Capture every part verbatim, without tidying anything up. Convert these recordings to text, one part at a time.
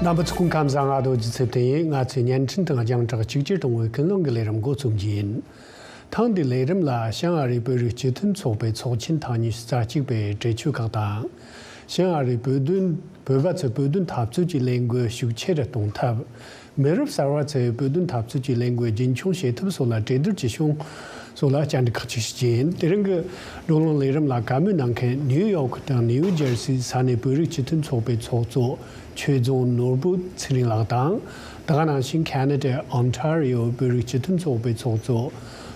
རྣམ་པ་ཚོ་སྐུ་ཁམས་བཟང་། ང་རྡོ་རྗེ་ཚེ་བརྟན་ཡིན། ང་ཚོས་བརྙན་འཕྲིན་དང་རྒྱང་བསྒྲགས་གཅིག་གྱུར་གཏོང་བའི་ཀུན་སློང་གི་ལས་རིམ་འགོ་རྩོམ་རྒྱུ་ཡིན། ཐེངས་འདིའི་ལས་རིམ་ལ་བྱང་ཨ་རིའི་བོད་རིགས་སྤྱི་མཐུན་ཚོགས་པའི་ཚོགས་ཆེན་ཐེངས་ཉི་ཤུ་རྩ་གཅིག་པའི་གྲོས་ཆོད་ཁག་དང་། བྱང་ཨ་རིའི་བོད་དོན་བོད་པ་ཚོས་བོད་དོན་འཐབ་རྩོད་ཀྱི་ལས་འགུལ་ཤུགས་ཆེ་རུ་གཏོང་ཐབས། མི་རབས་གསར་བ་ཚོས་བོད་དོན་འཐབ་རྩོད་ཀྱི་ལས་འགུལ་རྒྱུན་འཁྱོངས་བྱེད་ཐབས་སོགས་ལ་གྲོས་བསྡུར་བྱེད་བྱུང་སོགས་ལ་བཅར་འདྲི་ཁག་ཅིག་ཞུ་རྒྱུ་ཡིན། དེ་རིང་གི་བགྲོ་གླེང་ལས་རིམ་ལ་བཀའ་མོལ་གནང་མཁན་ནིའུ་ཡོག་དང་ནིའུ་ཇར་སིའི་ས་གནས་བོད་རིགས་སྤྱི་མཐུན་ཚོགས་པའི་ཚོགས་གཙོ་ཆོས་རྫོང་ནོར་བུ་ཚེ་རིང་ལགས་དང་། དེ་ག་ནང་བཞིན་ཁ་ན་ཌའི་ཨོན་ཊ་རི་ཡོ་བོད་རིགས་སྤྱི་མཐུན་ཚོགས་པའི་ཚོགས་གཙོ་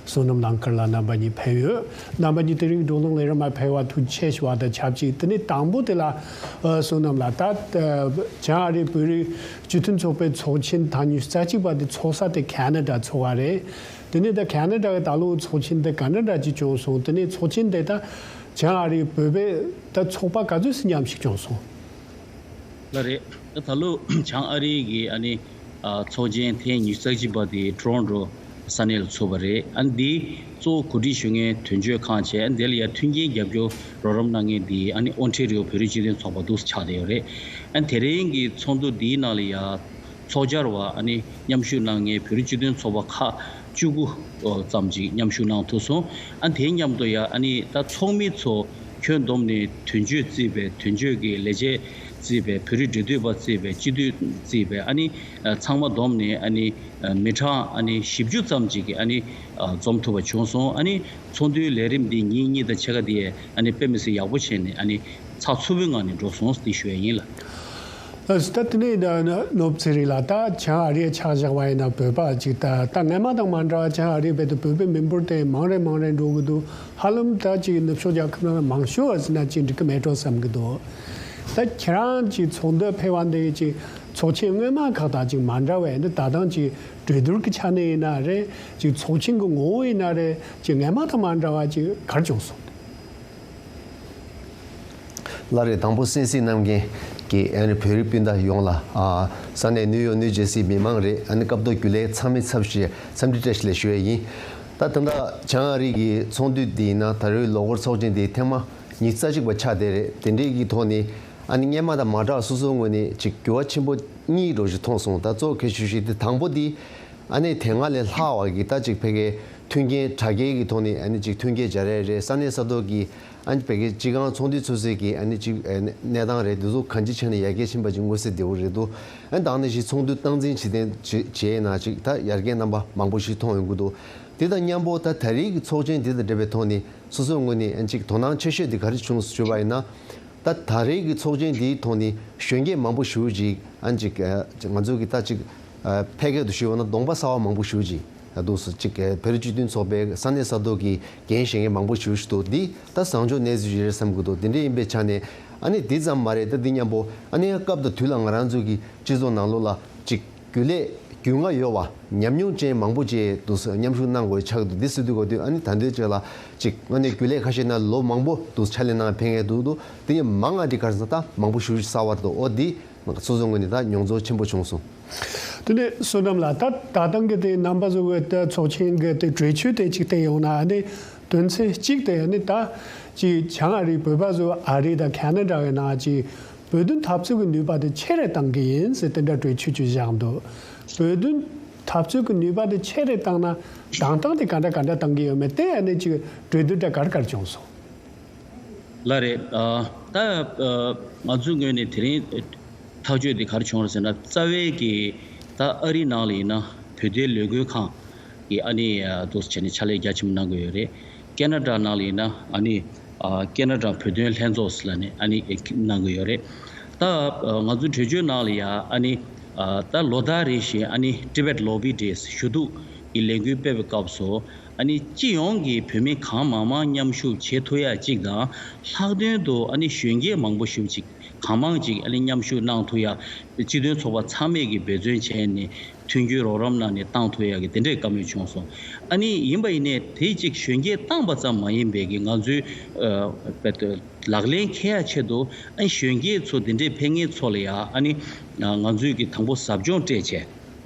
བསོད་ནམས་ལང་དཀར་ལགས་རྣམ་པ་གཉིས་ཕེབས་ཡོད། རྣམ་པ་གཉིས་དེ་རིང་བགྲོ་གླེང་ལས་རིམ་མ་ཕེབས་པ་ཐུགས་རྗེ་ཆེ་ཞུ་བ་དང་ཆབས་ཅིག་དེ་ནས་དང་པོ་དེ་ལ་ཨ་བསོད་ནམས་ལགས། ད་ཨ་བྱང་ཨ་རིའི་བོད་རིགས་སྤྱི་མཐུན་ཚོགས་པའི་ཚོགས་ཆེན་ཐེངས་ཉི་ཤུ་རྩ་གཅིག་པ་དེ་ཚོགས་ས་དེ་ཁ་ན་ཌ་ཚོགས་པ་རེད། དེ་ནས་ད་ཁ་ན་ཌ་གི་ད་ལོ་ཚོགས་ཆེན་དེ་ག་འདྲ་འདྲ་ཅིག་བྱུང་སོང་། དེ་ནས་ཚོགས་ཆེན་དེ་ད་བྱང་ཨ་རིའི་བོད་པའི་ད་ཚོགས་པ་ག་ཚོད་ཙམ་མཉམ་ཞུགས་བྱུང་སོང་། ལགས་རེད། ད་ད་ལོ་བྱང་ཨ་རིའི་གི་ཨ་ནི་ཨ་ཚོགས་ཆེན་ཐེངས་ཉི་ཤུ་རྩ་གཅིག་པ་དེ་ཊོ་རོན་ཊོ་ས་གནས་ལ་ཚོགས་པ་རེད། ཨ་ནི་འདི་གཙོ་བོ་གོ་སྒྲིག་ཞུ་མཁན་དོན་གཅོད་ཁང་བྱས། ཨ་ནི་དེ་ལ་ཡ་མཐུན་རྐྱེན་རྒྱབ་སྐྱོར་རོགས་རམ་གནང་མཁན་འདི་ཨ་ནི་ཨོན་ཊེ་རི་ཡོ་བོད་རིགས་སྤྱི་མཐུན་ཚོགས་པ་འདུག་སེ་ཆགས་བསྡད་ཡོད་རེད། ཨ་ནི་དེ་རིང་གི་ཚོགས་འདུ་འདིའི་ནང་ལ་ཡ་ཚོགས་བཅར་བ་ཨ་ནི་མཉམ་ཞུགས་གནང་མཁན་བོད་རིགས་སྤྱི་མཐུན་ཚོགས་པ་ཁག་བཅུ་དགུ་ཙམ་ཅིག་མཉམ་ཞུགས་གནང་ཐུབ་སོང་། ཨ་དེའི་མཉམ་དུ་ཡང་ཨ་ནི་ད་ཚོགས་མི་ཚོ་ཁྱོན་བསྡོམས་ནས་དོན་གཅོད་རྩིས་པའི་དོན་གཅོད་ཀྱི་ལས་བྱེད་རྩིས་པའི་བོད་རིགས་འབྲེལ་མཐུད་པ་རྩིས་པའི་སྤྱི་འཐུས་རྩིས་པའི་ཨ་ནི་ཚང་མ་བསྡོམས་ནས་ཨ་ནི་མི་གྲངས་ཨ་ནི་བཞི་བཅུ་ཙམ་ཅིག་གིས་ཨ་ནི་འཛོམས་ཐུབ་པ་བྱུང་སོང་། ཨ་ནི་ཚོགས་འདུའི་ལས་རིམ་འདི་ཉིན་གཉིས་དང་ཕྱེད་ཀ་དེ་ཨ་ནི་དཔེ་མི་སྲིད་ཡག་པོ་བྱས་ནས་ཨ་ནི་ཚགས་ཚུད་པོའི་ངང་ནས་འགྲོ་སོང་འདི་ཞུ་ཡ་ཡིན་ལགས། ཨ་ད་དེ་ནས་ནོར་བུ་ཚེ་རིང་ལགས། ད་བྱང་ཨ་རིའི་ཆ་བཞག་པ་ཡིན་ན་བོད་པ་ཅིག་ད་ད་སྔོན་མ་དང་མ་འདྲ་བ་བྱང་ཨ་རིའི་བོད་དུ་བོད་པའི་མི་འབོར་དེ་མང་རེ་མང་རེ་འགྲོ་གི་འདུག་ཧ་ལམ་ད་ཅིག་ནུབ་ཕྱོགས་རྒྱལ་ཁབ་ནང་ལ་མང་ཤོས་པ་ཟེར་ན་ཅིག་འགྲིག་གི་མེད་འགྲོ་བསམ་གི་འདུག་ད་ཁྱེད་རང་ཅིག་ཚོགས་འདུ་ཕེབས་པ་འདི་ཅིག་ཚོགས་ཆེན་སྔོན་མ་ཁག་དང་ཅིག་མ་འདྲ་བས་འདི་ད་ཐེངས་ཅིག་གྲོས་བསྡུར་གྱི་ཆ་ནས་ཡིན་ན་རེད། ཅིག་ཚོགས་ཆེན་གྱི་ངོ་བོ་ཡིན་ན་རེད། ཅིག་སྔོན་མ་དང་མ་འདྲ་བ་ཅིག་ག་རེ་བྱུང་སོང་། ལགས་རེད། དང་པོ་གསན་གཟིགས་གནང་མཁན་གྱི་ཨ་ནི་བོད་རིགས་སྤུན་ཟླ་ཡོངས་ལ་ཨ་ས་གནས་ནིའུ་ཡོག་ནིའུ་ཇར་སིའི་མི་མང་རེད། ཨ་ནི་སྐབས་ཐོག་རྒྱུན་ལས་ཚང་མའི་ཚབ་ཞུས་འཚམས་འདྲི་བཀྲ་ཤིས་བདེ་ལེགས་ཞུ་ཡས་ཡིན། ད་ད་ལྟ་བྱང་ཨ་རི་གི་ཚོགས་འདུ་འདི་ཡིན་ན་ད་རེས་ལོ་འཁོར་ཚོགས་ཆེན་འདི་ཐེངས་མ་ཉི་ཤུ་རྩ་གཅིག་པ་ཆགས་བསྡད་རེད། དེ་འདྲའི་གི་ཐོག་ནས་ཨ་ནི་སྔོན་མ་དང་མ་འདྲ་བ་སོ་སོའི་ངོས་ནས་ཅིག་འགྱུར་བ་ཆེན་པོ་གཉིས་འདྲ་ཞིག་མཐོང་སོང་། ད་གཙོ་གལ་ཆེ་ཤོས་དེ་དང་པོ་འདི་ཨ་ནི་དེ་སྔ་ལས་ལྷག་པ་གི་ད་ཅིག་ཕ་གིའི་མཐུན་རྐྱེན་དྲ་རྒྱའི་གི་ཐོག་ནས་ཨ་ནི་ཅིག་མཐུན་རྐྱེན་སྦྱར་ཡས་རེད། ས་གནས་ས་ཐོག་གི་ཨ་ནི་བོད་ཀྱི་སྤྱི་ཁང་ཚོགས་འདུའི་ཚོགས་གཙོའི་གི་ཨ་ནི་ཅིག་ཨ་ནི་གནས་སྟངས་རེད། འདི་ཚོ་གང་ཅིའི་ཆ་ནས་ཡར་རྒྱས་ཕྱིན་པ་ཅིག་མངོན་གསལ་དོད་པོ་རེད་འདུག་ཨ་ནི་ད་ནང་བཞིན་ཚོགས་འདུ་སྟངས་འཛིན་བྱེད་བྱས་ན་ཅིག་ད་ཡར་རྒྱས་རྣམ་པ་མང་པོ་ཞིག་མཐོང་ཡོང་གི་འདུག་དེ་དང་མཉམ་པོ་ད་ད་རེས་ཀྱི་ཚོགས་ཆེན་འདི་དང་འབྲེལ་བའི་ཐོག་ནས་སོ་སོའི་ངོས་ནས་ཨ་ནི་ཅིག་དོ་སྣང་ཆེ་ཤོས་དེ་ག་རེ་བྱུང་ཞུས་པ་ཡིན་ན། ད་ད་རེས་ཀྱི་ཚོགས་ཆེན་འདིའི་ཐོག་ནས་གཞོན་སྐྱེས་མང་པོ་ཞེ་པོ་ཅིག་ཨ་ནི་ཅིག་ང་ཚོ་གི་ད་ཅིག་ཕལ་སྐད་དུ་ཞུས་པ་ན་གདོང་པ་གསར་པ་མང་པོ་ཞེ་པོ་ཅིག་འདུག་སེ་ཅིག་བོད་རིགས་སྤྱི་མཐུན་ཚོགས་པའི་ས་གནས་ས་ཐོག་གི་འགན་བཞེས་མཁན་མང་པོ་ཞེ་པོ་ཅིག་འདུག་འདི་ད་བཟང་ཕྱོགས་གནས་ཚུལ་ཞིག་རེད་བསམ་གྱི་འདུག་དེ་འདྲ་ཡིན་པའི་ཆ་ནས་ཨ་ནི་འདི་ཙམ་མ་རེད། ད་འདི་མཉམ་པོ་ཨ་ནི་སྐབས་དང་དུས་ལ་ང་རང་ཚོ་གི་སྤྱི་ཚོགས་ནང་ལོགས་ལ་ཅིག་རྒྱུན་ལས་རྒྱུས་མངའ་ཡོད་པ་ཉམས་མྱོང་ཅན་མང་པོ་ཅིག་འདུག་སེ་མཉམ་ཞུགས་གནང་དགོས་ཆགས་འདུག་འདི་སྲིད་དུས་གོ་དུས་ཨ་ནི་ད་འདོད་ཅིག་ལ་ཅིག་ཨ་ནི་རྒྱུན་ལས་ཁ་ཤས་ནང་ལོ་མང་པོ་འདུག་ཕྱག་ལས་གནང་ཕེབས་མཁན་འདུག་འདུག་དེ་ནས་མང་ང་འདི་གར་སོང་ད་མང་པོ་ཞེ་པོ་ཅིག་གསར་པ་རེད་འདུག་འོ་འདི་སོ་སོའི་ངོས་ནས་ད་མྱོང་ཚོར་ཆེན་པོ་བྱུང་སོང་། དེ་ནས་བསོད་ནམས་ལགས། ད་ད་ཐེངས་ཀྱི་དེ་རྣམ་པ་ཚོ་གི་ད་ཚོགས་ཆེན་གྱི་དེ་གྲོས་ཆོད་དེ་ཅིག་བལྟས་ཡོང་ན་ཨ་ནི་དོན་ཚན་གཅིག་དེ་ཨ་ནི་ད་ཅིག་བྱང་ཨ་རིའི་བོད་པ་ཚོ་ཨ་རི་དང་ཁ་ན་ཌ་གི་ནང་ཅིག་བོད་དོན་འཐབ་རྩོད་ཀྱི་ནུས་པ་དེ་ཆེ་རུ་གཏང་གི་ཡིན་ཟེར་དེ་འདྲ་གྲོས་ཆོད་ཅིག་བཞག་འདུག་བོད་དོན་འཐབ་རྩོད་ཀྱི་ནུས་པ་དེ་ཆེ་རུ་བཏང་ན་གདེང་ཐག་དེ་ག་འདྲ་ག་འདྲ་གཏང་གི་ཡོད་མེད་དེ་ཨ་ནི་ཅིག་གྲོས་བསྡུར་དེ་ག་རེ་ག་རེ་བྱུང་སོང་། ལགས་རེད། ཨ་ད་ཨ་ང་ཚོའི་ངོས་ནས་དེ་རིང་ཐག་གཅོད་དེ་ག་རེ་བྱུང་རེད་ཟེར་ན། རྩ་བའི་གི་ད་ཨ་རི་ནང་ལ་ཡིན་ན་བོད་དོན་ལས་འགུལ་ཁང་གི་ཨ་ནི་ཨ་འདུག་སེ་བྱས་ནས་ཕྱག་ལས་རྒྱ་ཆེན་པོ་གནང་གི་ཡོད་རེད། ཁེ་ན་ཌ་ནང་ལ་ཡིན་ན་ཨ་ནི་ཨ་ཁེ་ན་ཌ་བོད་དོན་ལྷན་ཚོགས་ཟེར་ལབ་ནས་ཨ་ནི་གནང་གི་ཡོད་རེད། ད་ང་ཚོ་གྲོས་ཆོད་ནང་ལ་ཡ་ཨ་ནི་ད་ལོ་ལྟར་རེ་བཞིན་ཨ་ནི་Tibet Lobby Days ཞུ་གཏུག་གི་ལས་འགུལ་སྤེལ་བའི་སྐབས་སུ་ཨ་ནི་སྤྱི་ཡོངས་ཀྱི་བོད་མི་གང་མང་མང་མཉམ་ཞུགས་བྱེད་ཐུབ་ཡ་གཅིག་དང་། ལྷག་དོན་དུ་ཨ་ནི་གཞོན་སྐྱེས་མང་པོ་ཞེ་པོ་ཅིག་གང་མང་ཅིག་ཨ་ནི་མཉམ་ཞུགས་གནང་ཐུབ་ཡ་སྤྱི་མཐུན་ཚོགས་པ་ཚང་མས་ཀྱི་འབད་བརྩོན་བྱས་ནས་མཐུན་འགྱུར་རོགས་རམ་གནང་ནས་བཏང་ཐུབ་ཡ་གི་དེ་འདྲའི་བཀའ་མོལ་བྱུང་སོང་། ཨ་ནི་ཡིན་པ་ཡིན་ནའི་དེ་གཅིག་གཞོན་སྐྱེས་བཏང་པ་ཙམ་མ་ཡིན་པའི་གི་ང་ཚོའི་ཨ་ལག་ལེན་འཁེལ་ཡ་ཆེད་དུ་ཨ་ནི་གཞོན་སྐྱེས་ཚོ་དེ་འདྲའི་ཕེབས་མཁན་ཚོ་ལ་ཡ་ཨ་ནི་ང་ཚོས་ཀྱི་དང་པོ་ཟབ་སྦྱོང་སྤྲད་བྱས།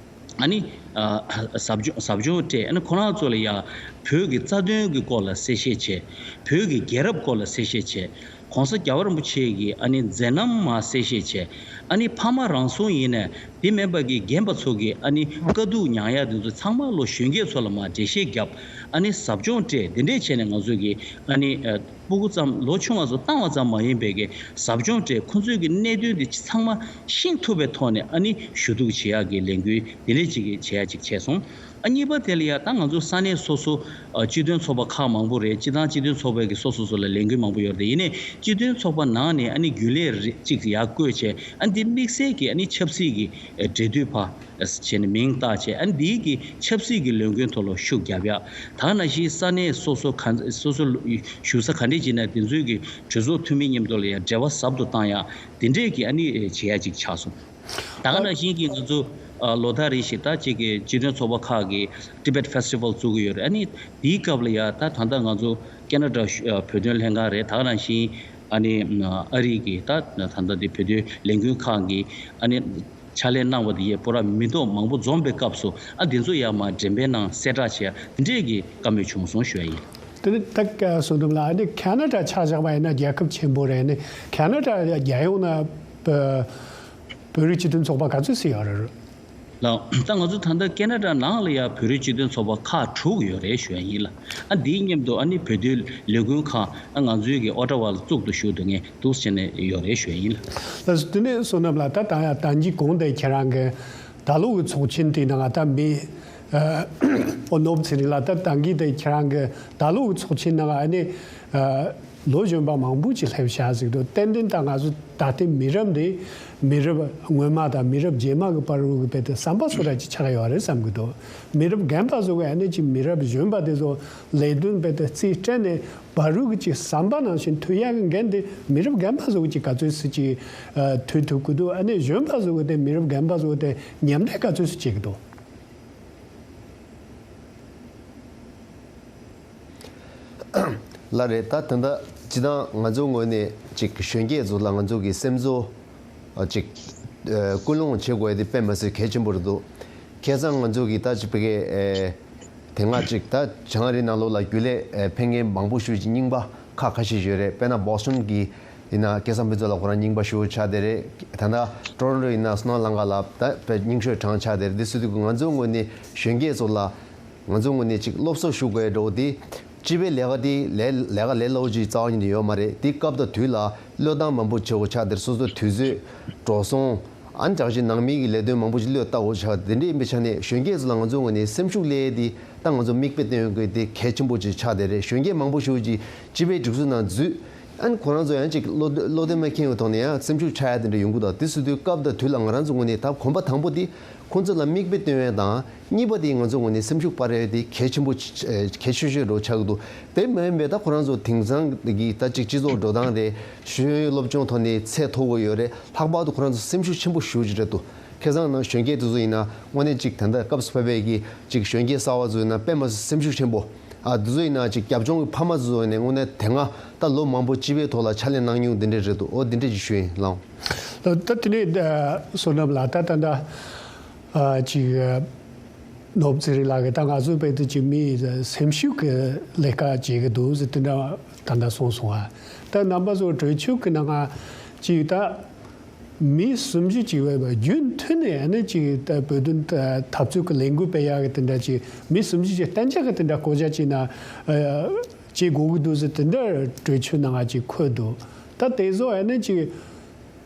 ཨ་ནི་ཨ་ཟབ་སྦྱོང་ཟབ་སྦྱོང་སྤྲད། ཨ་ནི་ཁོ་རང་ཚོ་ལ་ཡ་བོད་ཀྱི་རྩ་དོན་གྱི་སྐོར་ལ་གསལ་བཤད་བྱས། བོད་ཀྱི་རྒྱལ་རབས་སྐོར་ལ་གསལ་བཤད་བྱས། ༸གོང་ས་༸རྒྱལ་བ་རིན་པོ་ཆེ་གི་ཨ་ནི་མཛད་རྣམ་མར་གསལ་བཤད་བྱས། ཨ་ནི་ཕ་མ་རང་སྲུང་ཡིན་ནས་དེ་མིན་པ་གི་རྒན་པ་ཚོ་གི་ཨ་ནི་དཀའ་སྡུག་མྱངས་ཡག་དེ་ཚོ་ཚང་མ་ལོ་གཞོན་སྐྱེས་ཚོ་ལ་མར་འགྲེལ་བཤད་བརྒྱབ། ཨ་ནི་ཟབ་སྦྱོང་སྤྲད། དེ་འདྲས་བྱས་ནས་ང་ཚོ་གི་ཨ་ནི་ཨ་སྤུ་གུ་ཙམ་ལོ་ཆུང་བ་ཚོ་བཏང་བ་ཙམ་མ་ཡིན་པའི་གི་ཟབ་སྦྱོང་སྤྲད། ཁོང་ཚོའི་གི་གནད་དོན་དེ་ཚང་མ་ཤེས་ཐུབ་པའི་ཐོག་ནས་ཨ་ནི་ཞུ་གཏུག་བྱེད་ཡག་གི་ལས་འགུལ་དེ་འདྲས་ཅིག་གི་བྱེད་ཡག་ཅིག་བྱས་སོང་། ཨ་གཉིས་པ་དེ་ལ་ཡ་ད་ང་ཚོ་ས་གནས་སོ་སོ་ཨ་སྤྱི་མཐུན་ཚོགས་པ་ཁག་མང་པོ་རེད། སྤྱི་བཏང་སྤྱི་མཐུན་ཚོགས་པའི་གི་སོ་སོ་སོ་ལ་ལས་འགུལ་མང་པོ་ཡོད་རེད། དེ་ཡིན་ནའི་སྤྱི་མཐུན་ཚོགས་པ་ནང་ནས་ཨ་ནི་རྒྱུན་ལས་རེ་གཅིག་ཡར་བསྐོས་བྱས། ཨ་འདི་དམིགས་བསལ་གྱི་ཨ་ནི་ཆབ་སྲིད་ཀྱི་ཨ་འབྲེལ་མཐུད་པ་བྱས་ནས་མིང་བཏགས་བྱས། ཨ་འདིའི་གི་ཆབ་སྲིད་ཀྱི་ལས་འགུལ་ཐོག་ལ་ཤུགས་རྒྱབ་ཡག་ད་ག་ནང་བཞིན་ས་གནས་སོ་སོ་ག་སོ་སོ་བཞུགས་ས་ག་འདྲས་ཅིག་ན་དེ་ཚོའི་གི་གྲོས་ཚོགས་འཐུས་མི་མཉམ་དུ་ལ་ཡང་འབྲེལ་བ་ཟབ་ཏུ་བཏང་ཡག་དེ་འདྲས་ཀྱི་ཨ་ནི་བྱེད་ཡག་ཅིག་ཆགས་སོང་། ད་ག་ནང་བཞིན་གྱི་ང་ཚོ་ཨ་ལོ་ལྟར་རེ་བཞིན་ད་ཅིག་གི་སྤྱི་མཐུན་ཚོགས་པ་ཁག་གིས་Tibet Festival བཙུགས་ཀྱི་ཡོད་རེད། ཨ་ནི་དེའི་སྐབས་ལ་ཡ་ད་ད་ལྟ་ང་ཚོ་ཁེ་ན་ཌ་བོད་དོན་ལྷན་ཁང་རེད། ད་ག་ནང་བཞིན་ཨ་ནི་ཨ་རི་གི་ད་ད་ལྟ་དེ་བོད་དོན་ལས་འགུལ་ཁང་གི་ཨ་ནི་ཕྱག་ལས་གནང་བ་དེ་ཡས་པོ་ར་མི་ཐོག་མང་པོ་འཛོམས་པའི་སྐབས་སུ་ཨ་དེ་ཚོ་ཡ་མར་འགྲེམས་སྤེལ་ནང་གསལ་བསྒྲགས་བྱས་དེ་འདྲས་ཀྱི་བཀའ་མོལ་བྱུང་སོང་ཞུ་ཡ་ཡིན། དེ་ནི་ད་བསོད་ནམས་ལགས། ཨ་ནི་ཁེ་ན་ཌ་ཆ་བཞག་པ་ཡིན་ན་རྒྱལ་ཁབ་ཆེན་པོ་རེད། ཨ་ནི་ཁེ་ན་ཌ་རྒྱལ་ཡོངས་ན་བོད་རིགས་སྤྱི་མཐུན་ཚོགས་པ་ག་ཚོད་ཙམ་ཡོད་རེད། ལགས། ད་ང་ཚོ་ད་ལྟ་ཁེ་ན་ཌ་ནང་ལ་ཡ་བོད་རིགས་སྤྱི་མཐུན་ཚོགས་པ་ཁག་དྲུག་ཡོད་རེད་ཞུ་ཡ་ཡིན་ལ། ཨ་འདིའི་མཉམ་དུ་ཨ་ནི་བོད་དོན་ལས་འགུལ་ཁང་ཨ་ང་ཚོའི་གི་ཨོ་ཊ་ཝ་ལ་བཙུགས་འདུག་ཞུ་འདུག་ངས་འདུག་བྱས་ནས་ཡོད་རེད་ཞུ་ཡ་ཡིན་ལ། ལགས་སོ། དེ་ནས་བསོད་ནམས་ལགས། ད་ད་ཡ་ད་གིན་གོང་དེ་ཁྱེད་རང་གི་ད་ལོ་གི་ཚོགས་ཆེན་དེའི་ནང་ད་མི་ཨོ་ནོར་བུ་ཚེ་རིང་ལགས། ད་ད་གིན་དེ་ཁྱེད་རང་གི་ད་ལོ་གི་ཚོགས་ཆེན་ནང་ཨ་ནི་ལོ་གཞོན་པ་མང་པོ་ཅིག་སླེབས་ཤག་ཟེར་གི་འདུག་ཏན་ཏན་ད་ང་ཚོ་ད་ལྟའི་མི་རབས་འདི་མི་རབས་སྔོན་མ་དང་མི་རབས་རྗེས་མ་གི་བར་དུ་གི་དཔེ་དེ་བསམ་པ་སོ་ར་ཅིག་ཆགས་ཡོད་རེད་བསམ་གི་འདུག་མི་རབས་རྒན་པ་ཚོ་གི་ཨ་ནི་ཅིག་མི་རབས་གཞོན་པ་དེ་ཚོ་ལས་དོན་དཔེ་དེ་རྩིས་སྤྲད་ནས་བར་དུ་གི་ཅིག་བསམ་པ་ནང་བཞིན་མཐུད་ཡག་གི་འགན་དེ་མི་རབས་རྒན་པ་ཚོ་གི་ཅིག་ག་ཚོད་ཙམ་ཅིག་མཐུད་ཐུབ་གི་འདུག་ཨ་ནི་གཞོན་པ་ཚོ་གི་དེ་མི་རབས་རྒན་པ་ཚོ་གི་དེ་མཉམ་འབྲེལ་ག་ཚོད་ཙམ་བྱེད་གི་འདུག་ལགས་རེད། ད་ད་ལྟ་སྤྱི་བཏང་ང་ཚོའི་ངོས་ནས་ཅིག་གཞོན་སྐྱེས་ཚོ་ལ་ང་ཚོ་གི་སེམས་གསོ་ཨ་ཅིག་ཨ་ཀུན་སློང་བྱེད་དགོས་ཡ་དེ་དཔེ་མ་སྲིད་གལ་ཆེན་པོ་རེད་འདུག་ཁ་སང་ང་ཚོ་གི་ད་ཅིག་ཕ་གི་ཨེ་དེ་སྔ་ཅིག་ད་བྱང་ཨ་རི་ནང་ལོགས་ལ་རྒྱུན་ལས་ཨེ་ཕེབས་མཁན་མང་པོ་ཞིག་ཅིག་རྙིང་པ་ཁག་ཁ་ཤས་ཡོད་རེད། དཔེར་ན་བོ་སི་ཊོན་གི་ཡིན་ན་སྐལ་བཟང་ཕུན་ཚོགས་ལགས་ཁོ་རང་རྙིང་པ་ཞེ་པོ་ཆགས་བསྡད་རེད། ད་ལྟ་ཊོ་རོན་ཊོ་ཡིན་ན་སོ་ནམ་ལང་ཀ་ལགས་ད་དཔེ་རྙིང་ཤོས་གྲས་ཆགས་བསྡད་རེད། དེ་སུ་དུས་ང་ཚོའི་ངོས་ནས་གཞོན་སྐྱེས་ཚོ་ལ་ང་ཚོའི་ངོས་ནས་ཅིག་སློབ་གསོ་ཞུ་དགོས་འགྲོ་དེ་སྤྱི་པའི་ལས་ཀ་དེ་ལས་ལས་ཀ་ལས་སླ་པོ་ཅིག་རྩ་བ་ཉིད་ནས་ཡོད་མ་རེད། དེ་སྐབས་དང་དུས་ལ་བློས་བཏང་མང་པོ་བྱེད་དགོས་ཆགས་བསྡད་རེད། སོ་སོའི་དུས་ཚོད་འགྲོ་སོང་། ཨ་ནི་ཅག་ཅིག་ནང་མི་གི་ལས་དོན་མང་པོ་ཞིག་བློས་བཏང་དགོས་ཆགས། དེ་འདྲ་ཡིན་པའི་ཆ་ནས་གཞོན་སྐྱེས་ཚོ་ལ་ང་ཚོའི་ངོས་ནས་སེམས་ཤུགས་སླེབས་ཡས་དེ་ད་ང་ཚོ་མིག་དཔེ་སྟོན་དགོས་དེ་གལ་ཆེན་པོ་ཅིག་ཆགས་བསྡད་རེད། གཞོན་སྐྱེས་མང་པོ་ཞིག་ཅིག་སྤྱི་པའི་སྒྲིག་འཛུགས་ནང་འཛུལ། ཨ་ནི་ཁོ་རང་ཚོ་ཡང་ཅིག་བློ་བློ་དེ་མ་ཁེངས་པའི་ཐོག་ནས་ཡང་སེམས་ཤུགས་ཆག་ཡ་དེ་འདྲ་ཡོང་གི་འདུག་དེ་སུ་དུས་སྐབས་དང་དུས་ལ་ང་རང་ཚོ་ངོས་ནས་ད་གོམ་པ་དང་པོ་དེ་ཁོང་ཚོ་ལ་མིག་དཔེ་སྟོན་ཡས་དང་། གཉིས་པ་དེ་ང་ཚོ་ངོས་ནས་སེམས་ཤུགས་སྤར་ཡས་དེ་གལ་ཆེན་པོ་ཆ་གལ་ཆེ་ཤོས་འདྲ་ཆགས་ཀྱི་འདུག་དེ་མ་ཡིན་པའི་ད་ཁོ་རང་ཚོ་དེང་སང་གི་ད་ཅིག་སྤྱི་ཚོགས་འགྲོ་སྟངས་རེད། ཤེས་ཡོན་སློབ་སྦྱོང་ཐོག་ནས་ཚད་མཐོ་པོ་ཡོད་རེད། ལྷག་པར་དུ་ཁོ་རང་ཚོ་སེམས་ཤུགས་ཆེན་པོ་ཞེ་པོ་ཅིག་རེད་འདུག་ཁ་སང་ནང་གཞོན་སྐྱེས་དེ་ཚོ་ཡིན་ན་དངོས་གནས་ཅིག་ད་ལྟ་སྐབས་སུ་བབས་པའི་གི་ཅིག་གཞོན་སྐྱེས་གསར་པ་ཚོ་ཡིན་ན་དཔེ་མ་སྲིད་སེམས་ཤུགས་ཆེན་པོ། ཨ་དེ་ཚོ་ཡིན་ན་ཅིག་རྒྱབ་ལྗོངས་ཀྱི་ཕ་མ་ཚོ་ཡིན་ནའི་དངོས་གནས་དེ་སྔ་ད་ལོ་མང་པོ་སྤྱི་པའི་ཐོག་ལ་ཕྱག་ལས་གནང་མྱོང་འདི་འདྲ་རེད་འདུག་འོ་འདི་འདྲ་ཅིག་ཞུ་ཡིན་ལགས། ད་དེ་ནས་བསོད་ནམས་ལགས་ད་ད་ད་ཅིག་ནོར་བུ་ཚེ་རིང་ལགས་ཀྱིས་ད་ང་ཚོའི་བོད་དུ་ཅིག་མིའི་སེམས་ཤུགས་ཀྱི་ལས་ཀ་བྱེད་ཀྱི་འདུག་ཟེར་དེ་འདྲ་ད་ད་གསུངས་སོང་ཨ། ད་རྣམ་པ་ཚོ་གྲོས་ཆོད་ཀྱི་ནང་ང་ཅིག་ད། མི་སུམ་ཅུ་ཅིག་ཡོད་པ་རྒྱུན་མཐུད་ནས་ཨ་ནི་ཅིག་ད་བོད་དོན་འཐབ་རྩོད་ཀྱི་ལས་འགུལ་སྤེལ་ཡག་གི་དེ་འདྲ་ཅིག་མི་སུམ་ཅུ་ཅིག་གཏན་འཇགས་ཀྱི་དེ་འདྲ་བསྐོ་བཞག་བྱས་ན་ཨ་བྱེད་དགོས་ཀྱི་འདུག་ཟེར་དེ་འདྲ་གྲོས་ཆོད་ནང་ཅིག་འཁོད་འདུག་ད་དེ་ཚོ་ཨ་ནི་ཅིག་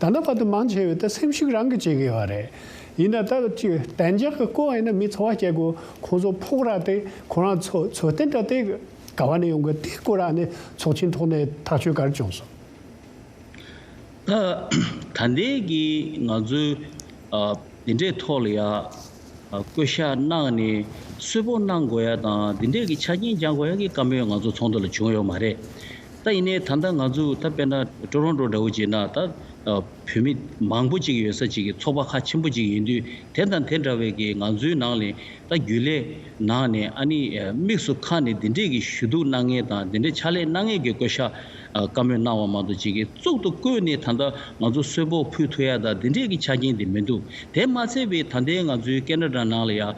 ད་ལྟ་བར་དུ་མང་ཆེ་བས་ད་སེམས་ཤུགས་རང་གིས་བྱེད་ཀྱི་ཡོད་རེད། ཡིན་ན་ད་ཅིག་གཏན་འཇགས་ཀྱི་བསྐོ་ཨ་ནི་མི་འཚོ་བ་སྐྱེལ་དགོས་ཁོང་ཚོ་ཕོག་ར་དེ་ཁོ་རང་ཚོ་ཚོད་ལྟ་འདྲ་དེ་ག་བ་ནས་ཡོང་གི་དེ་སྐོར་ཨ་ནི་ཚོགས་ཆེན་ཐོག་ནས་ཐག་གཅོད་ག་རེ་བྱུང་སོང་། ད་ད་ལྟའི་གི་ང་ཚོའི་ཨ་འདི་འདྲའི་ཐོག་ལ་ཡ་ཨ་བསྐོ་བཞག་གནང་ནས་གསོལ་ཕོགས་གནང་དགོས་ཡ་དང་འདི་འདྲའི་གི་ཆ་རྐྱེན་སྦྱང་དགོས་ཡ་གི་བཀའ་མོལ་ང་ཚོ་ཚོགས་འདུ་ལ་བྱུང་ཡོད་མ་རེད། ད་ཡིན་ནའི་ད་ལྟ་ང་ཚོ་ད་དཔེར་ན་ཊོ་རོན་ཊོ་འདྲ་བོ་བྱས་ན་ད་ཨ་བོད་མི་མང་པོ་ཅིག་ཡོད་ས་ཅིག་གི་ཚོགས་པ་ཁག་ཆེན་པོ་ཅིག་ཡིན་དུས་དེ་དང་དེ་འདྲ་བའི་གི་ང་ཚོའི་ནང་ལ་ད་རྒྱུན་ལས་ནང་ནས་ཨ་ནི་དམིགས་སུ་ཁ་ནས་འདི་འདྲས་ཀྱི་ཞུ་གཏུག་གནང་མཁན་དང་འདི་འདྲས་ཕྱག་ལས་གནང་མཁན་གྱི་བསྐོ་བཞག་ ཨ་བཀའ་མོལ་གནང་བ་མ་གཏོགས་ཅིག་གི་གཙུག་ཏུ་བཀོད་ནས་ད་ལྟ་ང་ཚོ་གསོལ་ཕོགས་ཕུལ་ཐུབ་ཡ་དང་འདི་འདྲས་ཀྱི་ཆ་རྐྱེན་དེ་མི་འདུག་དེ་མ་ཚད་པའི་ད་ལྟའི་ང་ཚོའི་ཀེ་ན་ཌ་ནང་ལ་ཡ་ཨ་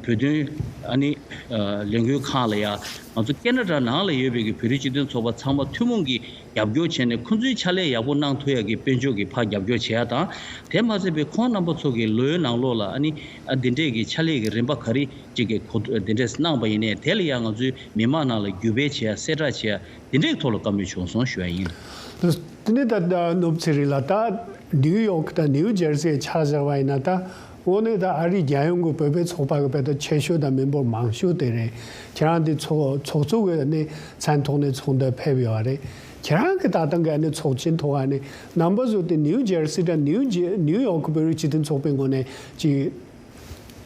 བོད་དོན་ཨ་ནི་ཨ་ལས་འགུལ་ཁང་ལ་ཡ་ང་ཚོ་ཀེ་ན་ཌ་ནང་ལ་ཡོད་པའི་གི་བོད་རིགས་སྤྱི་མཐུན་ཚོགས་པ་ཚང་མ་ཐུན་མོང་གི་རྒྱབ་སྐྱོར་བྱས་ནས་ཁོང་ཚོའི་ཕྱག་ལས་ཡག་པོ་གནང་ཐུབ་ཡ་གི་དཔལ་འབྱོར་གྱི་ཕར་རྒྱབ་སྐྱོར་བྱེད་ཡ་དང་། དེ་མ་ཚད་པའི་ཁོང་རྣམ་པ་ཚོ་གི་ལོའི་ནང་ལོགས་ལ་ཨ་ནི་ཨ་འདི་འདྲས་ཀྱི་ཕྱག་ལས་ཀྱི་རིམ་པ་ག་རེ་ཅིག་གི་གོ་འདི་འདྲས་གནང་པ་ཡིན་ནའི་དེ་ལ་ཡང་ང་ཚོའི་མི་མང་ནང་ལ་བརྒྱུད་སྤེལ་བྱེད་ཡ་གསལ་བསྒྲགས་བྱེད་ཡ་འདི་འདྲས་ཐོག་ལ་བཀའ་མོལ་བྱུང་སོང་ཞུ་ཡ་ཡིན། དེ་ནས་ད་ནུབ་ཚེ་རིང་ལགས་ད་ནིའུ་ཡོག་དང་ནིའུ་ཇར་སི་ཆ་བཞག་པ་ཡིན་ན་ད་དངོས་གནས་ད་ཨ་རིའི་རྒྱལ་ཡོངས་ཀྱི་བོད་པའི་ཚོགས་པ་གི་བོད་དོན་ཆེ་ཤོས་དང་མི་འབོར་མང་ཤོས་དེ་རེད། ཁྱེད་རང་འདི་ཚོགས་ཚོགས་གཙོ་གི་ནི་མཚན་ཐོག་ནས་ཚོགས་འདུར་ཕེབས་ཡོད་རེད། ཁྱེད་རང་གི་ད་ལྟ་གི་ནི་ཚོགས་ཆེན་ཐོག་ནི་རྣམ་པ་ཚོ་དེ་ནིའུ་ཇར་སི་དང་ནིའུ་ཇེ་ནིའུ་ཡོག་གི་བོད་རིགས་སྤྱི་མཐུན་ཚོགས་པའི་ངོས་ནས་ཅིག་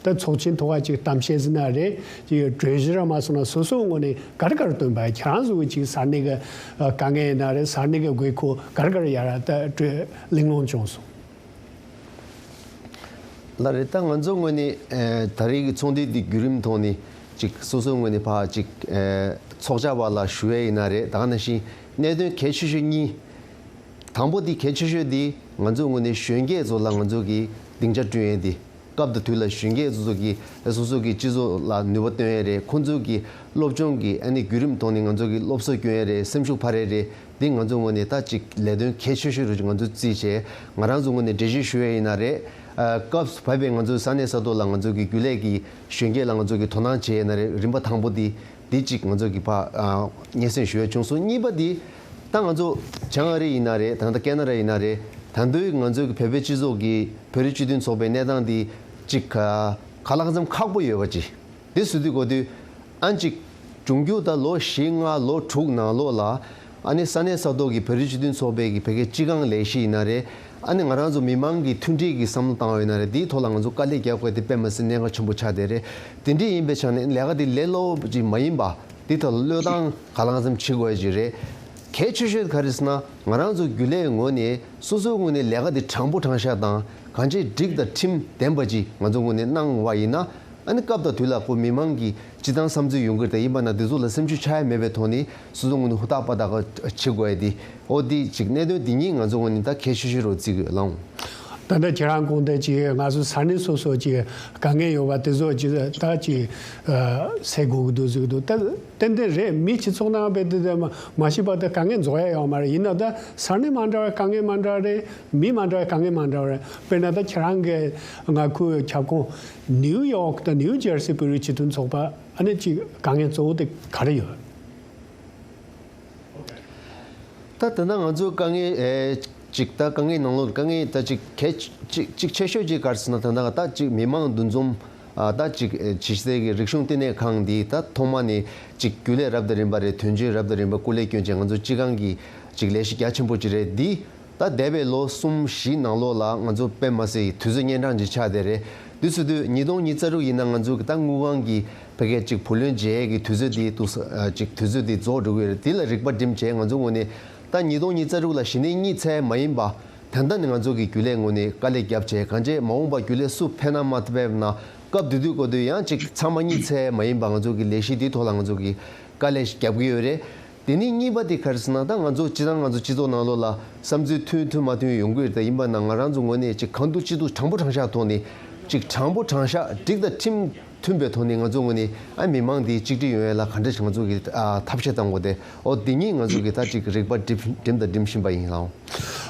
ད་ཚོགས་ཆེན་ཐོག་ཅིག་གཏམ་བཤད་ཟེར་ན་རེད། ཅིག་གྲོས་གཞི་ར་མ་སོང་ན་སོ་སོའི་ངོས་ནས་ག་རེ་ག་རེ་བཏོན་པ་ཁྱེད་རང་ཚོ་གི་ཅིག་ས་གནས་གི་ཨ་དཀའ་ངལ་ཡིན་ན་རེད། ས་གནས་གི་དགོས་མཁོ་ག་རེ་ག་རེ་ཡར་ད་གླེང་སློང་བྱུང་སོང་། ལགས་རེད། ད་ང་ཚོ་ངོས་ནས་ཨེ་ད་རེས་ཀྱི་ཚོགས་འདུ་འདི་བརྒྱུད་རིམ་ཐོག་ནས་ཅིག་སོ་སོའི་ངོས་ནས་ཕར་ཅིག་ཨེ་ཚོགས་བཅར་བ་ལ་ཞུ་ཡས་ཡིན་ན་རེད། ད་ག་ནང་བཞིན་གནད་དོན་གལ་ཆེ་ཤོས་གཉིས། དང་པོ་འདི་གལ་ཆེ་ཤོས་འདི་ང་ཚོ་ངོས་ནས་གཞོན་སྐྱེས་ཚོ་ལ་ང་ཚོ་གི་སྡིངས་ཆ་བསྐྲུན་ཡས་འདི། སྐབས་དང་དུས་ལ་གཞོན་སྐྱེས་ཚོ་གི་སོ་སོ་གི་སྤྱི་ཚོགས་ལ་ནུས་པ་བཏོན་ཡས་རེད། ཁོང་ཚོ་གི་སློབ་སྦྱོང་གི་ཨ་ནི་བརྒྱུད་རིམ་ཐོག་ནས་ང་ཚོ་གི་སློབ་གསོ་སྐྱོན་ཡས་རེད། སེམས་ཤུགས་འཕར་ཡས་རེད། འདི་ང་ཚོ་ངོས་ནས་ད་ཅིག་ལས་དོན་གལ་ཆེ་ཤོས་རུ་ང་ཚོ་བརྩིས་བྱས་ང་རང་ཚོ་ངོས་ནས་འགྲེལ་བརྗོད་ཞུ་ཡས་ཡིན་ན་རེད། ཨ་སྐབས་སུ་བབས་པའི་ང་ཚོའི་ས་གནས་ས་ཐོག་ལ་ང་ཚོ་གི་རྒྱུན་ལས་ཀྱི་གཞོན་སྐྱེས་ལ་ང་ཚོ་གི་དོ་སྣང་བྱས་ཡས་ན་རེད། རིམ་པ་དང་པོ་འདི། འདི་གཅིག་ང་ཚོ་གི་ཕ་ཨ་སྙན་སེང་ཞུ་ཡ་བྱུང་སོང་། གཉིས་པ་འདི་ད་ང་ཚོ་བྱང་ཨ་རི་ཡིན་ན་རེད། ད་ལྟ་ཀེ་ན་ཌ་ཡིན་ན་རེད། ད་དུང་ང་ཚོ་གི་བོད་པའི་སྤྱི་ཚོགས་ཀྱི་བོད་རིགས་སྤྱི་མཐུན་ཚོགས་པའི་གནས་སྟངས་འདི་གཅིག་ག་ག་ལ་གང་འཚམ་ཁག་པོ་ཡོད་པ་ཅིག་འདི་སུ་དུས་གོ་དུས་ཨ་ཅིག་འབྱུང་འགྱུར་ད་ལོ་བཞི་ལྔ་ལོ་དྲུག་ནང་ལོགས་ལ་ཨ་ནི་ས་གནས་ས་ཐོག་གི་བོད་རིགས་སྤྱི་མཐུན་ཚོགས་པའི་གི་བོད་སྐད་སྤྱི་ཁང་ལས་གཞི་ཡིན་ན་རེད། ཨ་ནི་ང་རང་ཚོ་མི་མང་གི་མཐུན་སྒྲིལ་གྱི་བསམ་བློ་བཏང་བ་ཡིན་ན་རེད། དེའི་ཐོག་ལ་ང་ཚོ་དཀའ་ལས་རྒྱག་དགོས་དེ་དཔེ་མ་སྲིད་གནད་འགག་ཆེན་པོ་ཆགས་བསྡད་རེད། དེ་འདྲ་ཡིན་པའི་ཆ་ནས་ལས་ཀ་དེ་ལས་སླ་པོ་ཅིག་མ་ཡིན་པ་དེ་ཐོག་ལ་བློས་བཏང་གང་ལ་གང་འཚམ་བྱེད་དགོས་ཀྱི་རེད། གལ་ཆེ་ཤོས་ག་རེ་ཟེར་ན་ང་རང་ཚོ་རྒྱུན་ལས་ངོས་ནས་སོ་སོའི་ངོས་ནས་ལས་ཀ་དེ་དྲང་པོ་དྲང་བཞག་དང་གང་ཅིའི་འགྲིག་དང་ཁྲིམས་ལྡན་པ་ཅིག་ང་ཚོ་ངོས་ནས་གནང་བ་ཡིན་ན། ཨ་ནི་སྐབས་དང་དུས་ལ་ཁོ་མི་མང་གི་སྤྱི་བཏང་བསམ་ཚུལ་ཡོང་གི་རེད། ད་ཡིན་པ་ན་དེ་ཚོ་ལ་སེམས་ཤུགས་ཆག་ཡ་མེད་པའི་ཐོག་ནས་སོ་སོ་ངོས་ནས་ཧུར་ཐག་པ་ཐག་བྱེད་དགོས་ཡ་དེ། འོ་དེ་ཅིག་གནད་དོན་དེ་གཉིས་ང་ཚོ་ངོས་ནས་ད་གལ་ཆེ་ཤོས་རུ་བརྩི་དགོས་ལགས། ད་ལྟ་ཁྱེད་རང་དགོངས་དོན་ཅིག་ང་ཚོ་ས་གནས་སོ་སོ་ཅིག་དཀའ་ངལ་ཡོད་པ་དེ་ཚོ་ཅིག་ད་ཅིག་སེལ་དགོས་ཀྱི་འདུག་ཟེར་གྱི་འདུག་ད་ཏན་ཏན་རེད། མི་སྤྱི་ཚོགས་ནང་བས་དེ་དེ་མ་མ་ཤེས་པ་དེ་དཀའ་ངལ་རྫོགས་ཡ་ཡོད་མ་རེད། ཡིན་ན་ད་ས་གནས་མ་འདྲ་བའི་དཀའ་ངལ་མ་འདྲ་རེད། མི་མ་འདྲ་བའི་དཀའ་ངལ་མ་འདྲ་བ་རེད། དཔེར་ན་ད་ཁྱེད་རང་གི་མངའ་ཁུལ་ཁྱབ་ཁོངས་ནིའུ་ཡོག་དང་ནིའུ་ཇར་སི་བོད་རིགས་སྤྱི་མཐུན་ཚོགས་པ་ཨ་ནི་ཅིག་དཀའ་ངལ་གཙོ་བོ་དེ་ག་རེ་ཡོད། ད་ད་ལྟ་ང་ཚོའི་དཀའ་ངལ་ཨེ་ཅིག་ད་དཀའ་ངལ་ནང་ལོགས་དཀའ་ངལ་ད་ཅིག་གལ་ཅིག་ཅིག་ཆེ་ཤོས་ཅིག་ག་རེ་ཟེར་ན། ད་ད་ད་ཅིག་མི་མང་འདུ་འཛོམས་ཨ་ད་ཅིག་ཨེ་ཇི་སི་སི་གི་རིག་གཞུང་བསྟི་གནས་ཁང་འདི་ད་ཐོག་མ་ནས་ཅིག་རྒྱུན་ལས་རབ་དང་རིམ་པ་རེད། དོན་གཅོད་རབ་དང་རིམ་པ་སྐུ་ལས་བསྐྱོན་བྱས་ང་ཚོ་སྤྱི་ཁང་གི་ཅིག་ལས་གཞི་རྒྱ་ཆེན་པོ་ཅིག་རེད། འདི་ད་འདས་པའི་ལོ་གསུམ་བཞི་ནང་ལོགས་ལ་ང་ཚོ་དཔེ་མ་སྲིད་དུས་ཚོད་གཉན་འཕྲང་ཅིག་ཆགས་བསྡད་རེད། འདི་ཚོ་དུས་ཉིས་སྟོང་ཉི་ཤུ་རྩ་དྲུག་ཡིན་ན་ང་ཚོ་གི་ད་དངུལ་ཁང་གི་ཕ་གིའི་ཅིག་བུ་ལོན་འཇལ་ཡས་ཀྱི་དུས་ཚོད་འདི་འདུག་ས་ཨ་ཅིག་དུས་ཚོད་འདི་རྫོགས་འགྲོ་གི་ཡོད་རེད། འདི་ལ་རིག་པ་བསྒྲིམས་བྱས་ང་ཚོ་ངོས་ནས་ད་ཉིས་སྟོང་ཉི་ཤུ་རྩ་དྲུག་ལ་གཞི་ནས་གཉིད་སད་མ་ཡིན་པ། ད་ལྟ་ནས་ང་ཚོ་གི་རྒྱུན་ལས་ངོས་ནས་དཀའ་ལས་བརྒྱབ་བྱས་གང་བྱས་མ་འོངས་པ་རྒྱུན་ལས་སུ་ཕེབས་ན་མ་ཕེབས་ན་སྐབས་དེ་དུས་སྐབས་དུས་ཡང་ཅིག་ཚང་མ་གཉིད་སད་མ་ཡིན་པ་ང་ཚོ་གི་ལས་གཞི་འདིའི་ཐོག་ལ་ང་ཚོ་གི་དཀའ་ལས་ཤིག་བརྒྱབ་ཀྱི་ཡོད་རེད། དེ་ནས་གཉིས་པ་དེ་ག་རེ་ཟེར་ན། ད་ང་ཚོ་སྤྱི་བཏང་ང་ཚོ་སྤྱི་ཚོགས་ནང་ལོགས་ལ་བསམ་ཚུལ་མཐུན་མཐུན་མ་མཐུན་ཡོང་གི་རེད། ད་ཡིན་པ་ན་ང་རང་ཚོ་ངོས་ནས་ཅིག་གང་ཐུབ་ཅི་ཐུབ་དྲང་པོ་དྲང་བཞག་ཐོག་ནས་ཅིག་དྲང་པོ་དྲང་བཞག་འགྲིག་དང་ཁྲིམས་མཐུན་པའི་ཐོག་ནས་ང་ཚོ་ངོས་ནས་ཨ་མི་མང་འདི་གཅིག་སྒྲིལ་ཡོང་ཡ་ལ་ག་འདྲ་ཞིག་ང་ཚོ་གི་ཨ་ཐབས་ཤེས་བཏང་དགོས་ཏེ། འོ་འདི་གཉིས་ང་ཚོ་གི་ད་ཅིག་རིག་པ་བསྒྲིམ་བསྒྲིམ་དང་བསྒྲིམ་བཞིན་པ་ཡིན་ལགས།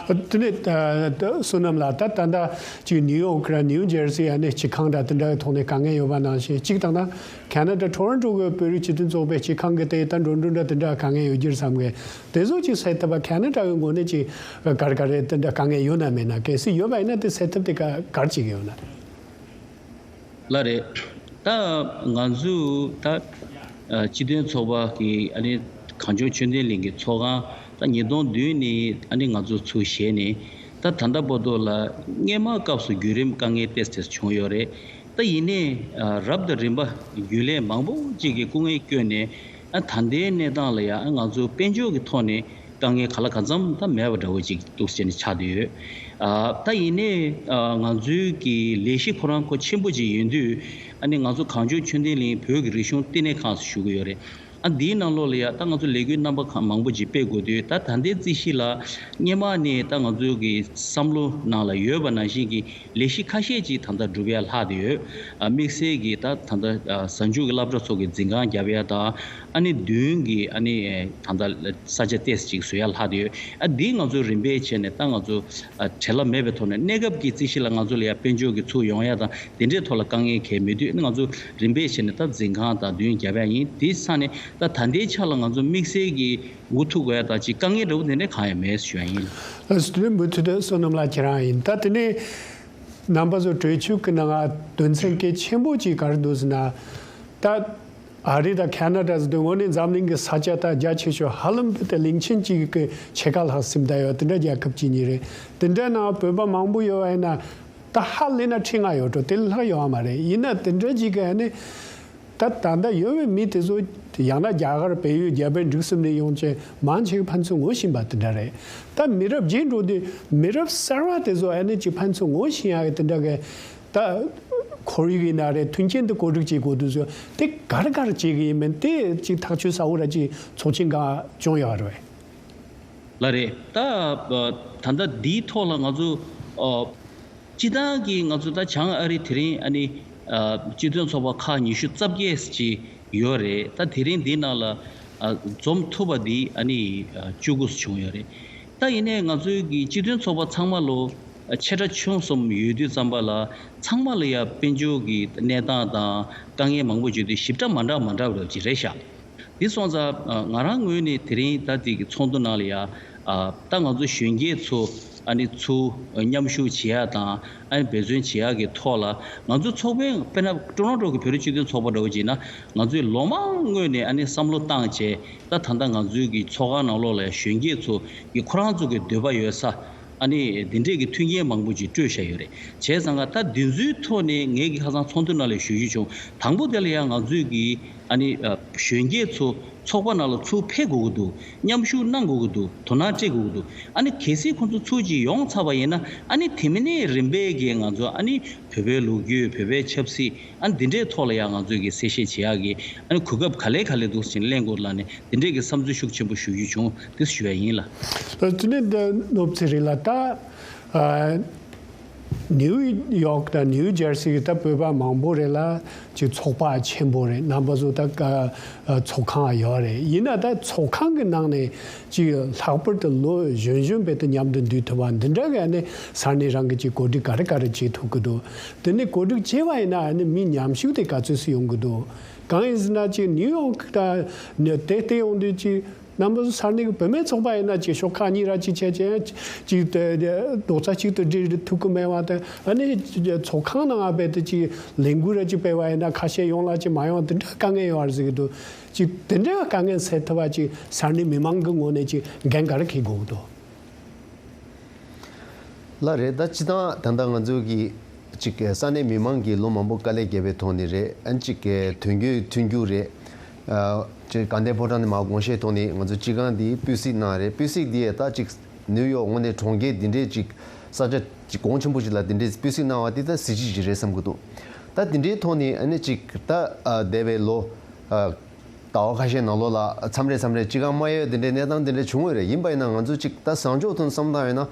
དེ་ནས་ད་ད་བསོད་ནམས་ལགས། ད་ད་ལྟ་ཅིག་ནིའུ་ཡོག་ར་ནིའུ་ཇར་སི་ཨ་ནི་སྤྱི་ཁང་འདྲ་དེ་འདྲ་གི་ཐོག་ནས་དཀའ་ངལ་ཡོད་པ་ནང་བཞིན་གཅིག་བཏང་ན། ཁ་ན་ཌ་ཊོ་རོན་ཊོ་གི་བོད་རིགས་སྤྱི་མཐུན་ཚོགས་པའི་སྤྱི་ཁང་གི་དེ་ད་འགྲོ་འགྲོ་འདྲ་དེ་འདྲ་དཀའ་ངལ་ཡོད་རྒྱུར་བསམ་གི། དེ་ཚོ་ཅིག་སེལ་ཐུབ་པ་ཁ་ན་ཌ་གི་ངོས་ནས་ཅིག་ག་རེ་ག་རེ་དེ་འདྲ་དཀའ་ངལ་ཡོད་ན་མེད་ན། གལ་སྲིད་ཡོད་པ་ཡིན་ན་དེ་སེལ་ཐབས་དེ་ག་ག་རེ་བྱེད་ཀྱི་ཡོད་ན། ལགས་རེད། ད་ང་ཚོས་ད་ཨ་སྤྱི་མཐུན་ཚོགས་པ་གི་ཨ་ནི་གངས་ལྗོངས་ཆོས་ལྡན་གླིང་གི་ཚོགས་ཁང་ད་ཉིས་སྟོང་བདུན་ནས་ཨ་ནི་ང་ཚོ་ཚུགས་བྱས་ནས་ད་ད་ལྟ་བར་དུ་ལ་སྔོན་མ་སྐབས་སུ་བརྒྱུད་རིམ་དཀའ་ངལ་ཏོག་ཙམ་བྱུང་ཡོད་རེད། ད་ཡིན་ནའི་ཨ་རབ་དང་རིམ་པ་རྒྱུན་ལས་མང་པོ་ཅིག་གིས་སྐུ་ངལ་བསྐྱོན་ནས་ཨ་ད་ལྟའི་གནས་སྟངས་ལ་ཡང་ཨ་ང་ཚོ་དཔལ་འབྱོར་གྱི་ཐོག་ནས་དཀའ་ངལ་གང་ལ་གང་འཚམ་ད་མེད་པ་འདྲ་བོ་ཅིག་འདུག་ཟེར་ནས་ཆགས་བསྡད་ཡོད། ཨ་ད་ཡིན་ནའི་ཨ་ང་ཚོའི་གི་ལས་གཞི་ཁོ་རང་ཁོ་ཆེན་པོ་ཅིག་ཡིན་དུས་ཨ་ནི་ང་ཚོ་གངས་ལྗོངས་ཆོས་ལྡན་གླིང་བོད་ཀྱི་རིག་གཞུང་བསྟི་གནས་ཁང་ཞུ་གི་ཡོད་རེད། ཨ་འདིའི་ནང་ལོགས་ལ་ཡ་ད་ང་ཚོ་ལས་འགུལ་རྣམ་པ་ཁག་མང་པོ་ཅིག་སྤེལ་དགོས་དུས། ད་ད་ལྟའི་རྩིས་གཞི་ལ་སྔོན་མ་ནས་ད་ང་ཚོ་གི་བསམ་བློ་ནང་ལ་ཡོད་པ་ནང་བཞིན་གྱི་ལས་གཞི་ཁ་ཤས་ཅིག་ད་ལྟ་སྒྲུབ་ཡ་ལྷག་བསྡད་ཡོད། ཨ་དམིགས་བསལ་གྱི་ད་ད་ལྟ་ཨ་གཟའ་མཇུག་གི་སློབ་གྲྭ་ཚོ་གི་འཛིན་ཁང་རྒྱབ་ཡ་དང་། ཨ་ནི་མདུན་གྱི་ཨ་ནི་ད་ལྟ་ས་ཆ་ཏོག་ཙམ་ཅིག་བཟོ་ཡ་ལྷག་བསྡད་ཡོད། ཨ་འདི་ང་ཚོ་རིམ་པས་བྱས་ནས་ད་ང་ཚོ་ཨ་བྲེལ་བ་མེད་པའི་ཐོག་ནས། གནས་སྐབས་ཀྱི་རྩིས་གཞི་ལ་ང་ཚོ་ལ་ཡ་དཔལ་འབྱོར་གྱི་ཚུར་ཡོང་ཡ་དང་དེ་འདྲའི་ཐོག་ལ་དཀའ་ངལ་གང་ཡང་མེད་དུས། ང་ཚོ་རིམ་པས་བྱས་ནས་ད་འཛིན་ཁང་དང་མདུན་རྒྱབ་ཡ་ཡིན། དེའི་ས་ནས་ད་ད་ལྟའི་ཆ་ལ་ང་ཚོ་དམིགས་བསལ་གྱི་འགོ་ཐུག་དགོས་ཡ་དང་ཅིག་དཀའ་ངལ་འདྲ་བོ་དེ་འདྲ་གང་ཡང་མེད་ཞུ་ཡ་ཡིན། ལགས་སོ། དེ་ནས་མུ་མཐུད་དུ་བསོད་ནམས་ལགས་ཁྱེད་རང་ཡིན། ད་དེ་ནས་རྣམ་པ་ཚོ་གྲོས་ཆོད་ཀྱི་ནང་དོན་ཚན་གལ་ཆེན་པོ་ཅིག་ག་རེ་འདུག་ཟེར་ན། ད་ཨ་རི་དང་ཁ་ན་ཌ་ཟེར་དུས་དངོས་གནས་འཛམ་གླིང་གི་ས་ཆ་ད་རྒྱ་ཆེ་ཤོས་ཧ་ལམ་དེ་གླིང་ཆེན་གཅིག་གི་ཕྱེད་ཀ་ལྷག་ཟིན་བསྡད་ཡོད། དེ་འདྲ་རྒྱལ་ཁབ་གཅིག་གཉིས་རེད། དེ་འདྲ་ནང་བོད་པ་མང་པོ་ཡོད་པ་ཡིན་ན། ད་ཧ་ལས་ན་ཁྲི་ལྔ་ཡོད་འགྲོ། དེ་ལས་ལྷག་ཡོད་པ་མ་རེད། ཡིན་ན་དེ་འདྲ་གཅིག་གི་ཨ་ནི་ད་ད་ལྟ་ཡོད་པའི་མི་དེ་ཚོ་ཡང་ན་རྒྱ་གར་བལ་ཡུལ་རྒྱ་བལ་འབྲུག་གསུམ་ནས་ཡོང་བྱས་མང་ཆེ་གི་ཕན་ཚུན་ངོ་ཤེས་པ་དེ་འདྲ་རེད། ད་མི་རབས་རྗེས་འགྲོ་དུས་མི་རབས་གསར་བ་དེ་ཚོ་ཨ་ནི་ཅིག་ཕན་ཚུན་ངོ་ཤེས་ཡག་གི་དེ་འདྲ་གི་ད་ཁོར་ཡུག་ཡིན་ན་རེད། མཐུན་རྐྱེན་དེ་གོ་སྒྲིག་བྱེད་དགོས་དུས་ཚོ་དེ་ག་རེ་ག་རེ་བྱེད་གི་ཡིན་མིན་དེ་ཅིག་ཐག་གཅོད་གསལ་བོ་ར་ཅིག་ཚོགས་ཆེན་གང་བྱུང་ཡོད་རེད། ལགས་རེད། ད་ད་ལྟ་འདིའི་ཐོག་ལ་ང་ཚོ་ཨ་སྤྱི་བཏང་གི་ང་ཚོ་ད་བྱང་ཨ་རི་དེ་རིང་ཨ་ནི་ཨ་སྤྱི་མཐུན་ཚོགས་པ་ཁག་ཉི་ཤུ་རྩ་བརྒྱད་ཅིག་ཡོད་རེད། ད་དེ་རིང་འདི་ནང་ལ་ཨ་འཛོམས་ཐུབ་པ་འདི་ཨ་ནི་ཨ་བཅུ་དགུ་བྱུང་ཡོད་རེད། ད་ཡིན་ནའི་ང་ཚོའི་གི་སྤྱི་མཐུན་ཚོགས་པ་ཚང་མ་ལོ་ཆེ་ཕྲ་ཆུང་གསུམ་ཡོད་དུས་ཙམ་པ་ལ་ཚང་མ་ལ་ཡ་དཔལ་འབྱོར་གྱི་གནས་སྟངས་དང་དཀའ་ངལ་མང་པོ་བརྗོད་དུས་ཞིབ་ཕྲ་མ་འདྲ་མ་འདྲ་བ་ཅིག་རེད་ཤག་འདི་སོང་ཙང་ཨ་ང་རང་ངོས་ནས་དེ་རིང་ད་ལྟའི་གི་ཚོགས་འདུ་ནང་ལ་ཡ་ཨ་ད་ང་ཚོ་གཞོན་སྐྱེས་ཚོ་ཨ་ནི་ཚུར་མཉམ་ཞུགས་བྱེད་ཡ་དང་། ཨ་ནི་འབད་བརྩོན་བྱེད་ཡ་གི་ཐོག་ལ་ང་ཚོ་ཚོགས་པའི་དཔེར་ན་ཊོ་རོན་ཊོ་གི་བོད་རིགས་སྤྱི་མཐུན་ཚོགས་པ་འདྲ་བོ་བྱས་ན། ང་ཚོས་ལོ་མང་སྔོན་ནས་ཨ་ནི་བསམ་བློ་བཏང་བྱས། ད་ད་ལྟ་ང་ཚོའི་གི་ཚོགས་ཁང་ནང་ལོགས་ལ་གཞོན་སྐྱེས་ཚོ་གི་ཁོ་རང་ཚོ་གི་འདོད་པ་ཡོད་ས་ཨ་ནི་འདི་འདྲས་ཀྱི་མཐུན་རྐྱེན་མང་པོ་ཅིག་སྤྲོད་བཞག་ཡོད་རེད། བྱས་ཙང་ཀ་ད་འདི་ཚོའི་ཐོག་ནས་ངས་ཀྱི་ཁ་སང་ཚོགས་འདུ་ནང་ལ་ཞུ་རྒྱུ་བྱུང་། དང་པོ་དེ་ལ་ཡང་ང་ཚོས་ཀྱི་ཨ་ནི་ཨ་གཞོན་སྐྱེས་ཚོ་ཚོགས་པ་ནང་ལ་ཚུར་ཕེབས་དགོས་ཀྱི་འདུག་མཉམ་ཞུགས་གནང་དགོས་ཀྱི་འདུག་དོ་སྣང་སྤྲད་དགོས་ཀྱི་འདུག་ཨ་ནི་གལ་སྲིད་ཁོང་ཚོ་ཚུར་ཅིག་ཡོང་ཚར་བ་ཡིན་ན། ཨ་ནི་དེ་མིན་ནས་རིམ་པས་ཀྱི་ང་ཚོ་ཨ་ནི་བོད་པའི་ལོ་རྒྱུས། བོད་པའི་ཆབ་སྲིད། ཨ་ནི་འདི་འདྲའི་ཐོག་ལ་ཡང་ང་ཚོས་ཀྱི་གསལ་བཤད་བྱེད་ཡག་གི་ཨ་ནི་གོ་སྐབས་ག་ལེ་ག་ལེ་འདུག་ཟེར་ནས་གླེང་དགོས་ལབ་ནས་འདི་འདྲའི་གི་བསམ་ཚུལ་ཤུགས་ཆེན་པོ་ཞུ་རྒྱུ་བྱུང་། དེ་ཞུ་ཡ་ཡིན་ལགས། དེ་ནས་འདི་ནོར་བུ་ཚེ་རིང་ལགས། ད་ཨ་ནིའུ་ཡོག་དང་ནིའུ་ཇར་སི་གི་ད་བོད་པ་མང་པོ་རེད་ལ། ཅིག་ཚོགས་པ་ཆེན་པོ་རེད། རྣམ་པ་ཚོ་ད་ཀ་ཨ་ཚོགས་ཁང་ཡོད་རེད། ཡིན་ན་ད་ཚོགས་ཁང་གི་ནང་ནས་ཅིག་ལྷག་པར་དུ་ལོ་གཞོན་གཞོན་བོད་དུ་མཉམ་དུ་འདུས་ཐུབ་པ་འདི་འདྲ་གི་ཨ་ནི་ས་གནས་རང་གི་ཅིག་གོ་སྒྲིག་ག་རེ་ག་རེ་བྱེད་ཐུབ་ཀྱི་འདུག་དེ་ནས་གོ་སྒྲིག་བྱས་པ་ཡིན་ན་ཨ་ནི་མི་མཉམ་ཞུགས་དེ་ག་ཚོད་སུ་ཡོང་གི་འདུག་གང་ཡིན་ཟེར་ན་ཅིག་ནིའུ་ཡོག་དང་དེ་དེ་ཡོང་དུས་ཅིག་རྣམ་པ་ཚོ་ས་གནས་ཀྱི་བུད་མེད་ཚོགས་པ་ཡིན་ན་ཅིག་ཤོག་ཁག་གཉིས་ར་ཅིག་བྱས་བྱས་ཅིག་དེ་རྡོག་རྩ་གཅིག་ཏུ་སྒྲིལ་ཐུབ་ཀྱི་མེད་པ་དང་། ཨ་ནི་ཚོགས་ཁང་ནང་རྦད་དེ་ཅིག་ལས་འགུལ་ར་ཅིག་སྤེལ་བ་ཡིན་ན་ཁ་ཤས་ཡོང་ལ་ཅིག་མ་ཡོང་དེ་འདྲ་དཀའ་ངལ་ཡོད་རེད་ཟེར་གྱི་འདུག་ཅིག་དེ་འདྲ་དཀའ་ངལ་སེལ་ཐུབ་པ་ཅིག་ས་གནས་མི་མང་གི་ངོས་ནས་ཅིག་འགན་ག་རེ་འཁྱེར་དགོས་ཀྱི་འདུག་ལགས་རེད། ད་སྤྱིར་བཏང་ད་ལྟ་ང་ཚོ་གི་ཅིག་ས་གནས་མི་མང་གིས་ལོ་མང་པོ་དཀའ་ལས་བརྒྱབ་པའི་ཐོག་ནས་རེད། ཨ་ནི་ཅིག་དོན་འཁྱོལ་མཐུན་འགྱུར་རེད། ཨ་ཅིག་དགའ་ལྡན་ཕོ་བྲང་ནས་མར་དགོངས་བཞེས་ཐོག་ནས་ང་ཚོ་སྤྱི་ཁང་འདི་སྤུས་གཟིགས་གནང་རེད། སྤུས་གཟིགས་འདི་ཡས་ད་ཅིག་ནིའུ་ཡོག་དངོས་གནས་གྲོང་ཁྱེར་འདི་འདྲའི་ཅིག་ས་ཆ་ཅིག་གོང་ཆེན་པོ་ཞིག་ལ་འདི་འདྲའི་སྤུས་གཟིགས་གནང་བ་འདི་ད་གཟི་བརྗིད་ཅིག་རེད་བསམ་གྱི་འདུག་ད་འདི་འདྲའི་ཐོག་ནས་ཨ་ནི་ཅིག་ད་ཨ་འདས་པའི་ལོ་ཨ། ཟླ་བ་ཁ་ཤས་ནང་ལོགས་ལ་མཚམས་རེ་མཚམས་རེ་སྤྱི་ཁང་མ་ཡོད་དེ་འདྲའི་གནས་སྟངས་དེ་འདྲ་བྱུང་ཡོད་རེད། ཡིན་པ་ཡིན་ན་ང་ཚོ་ཅིག་ད་བཟང་ཕྱོགས་ཐོག་བསམ་བཏང་ཡོད་ན།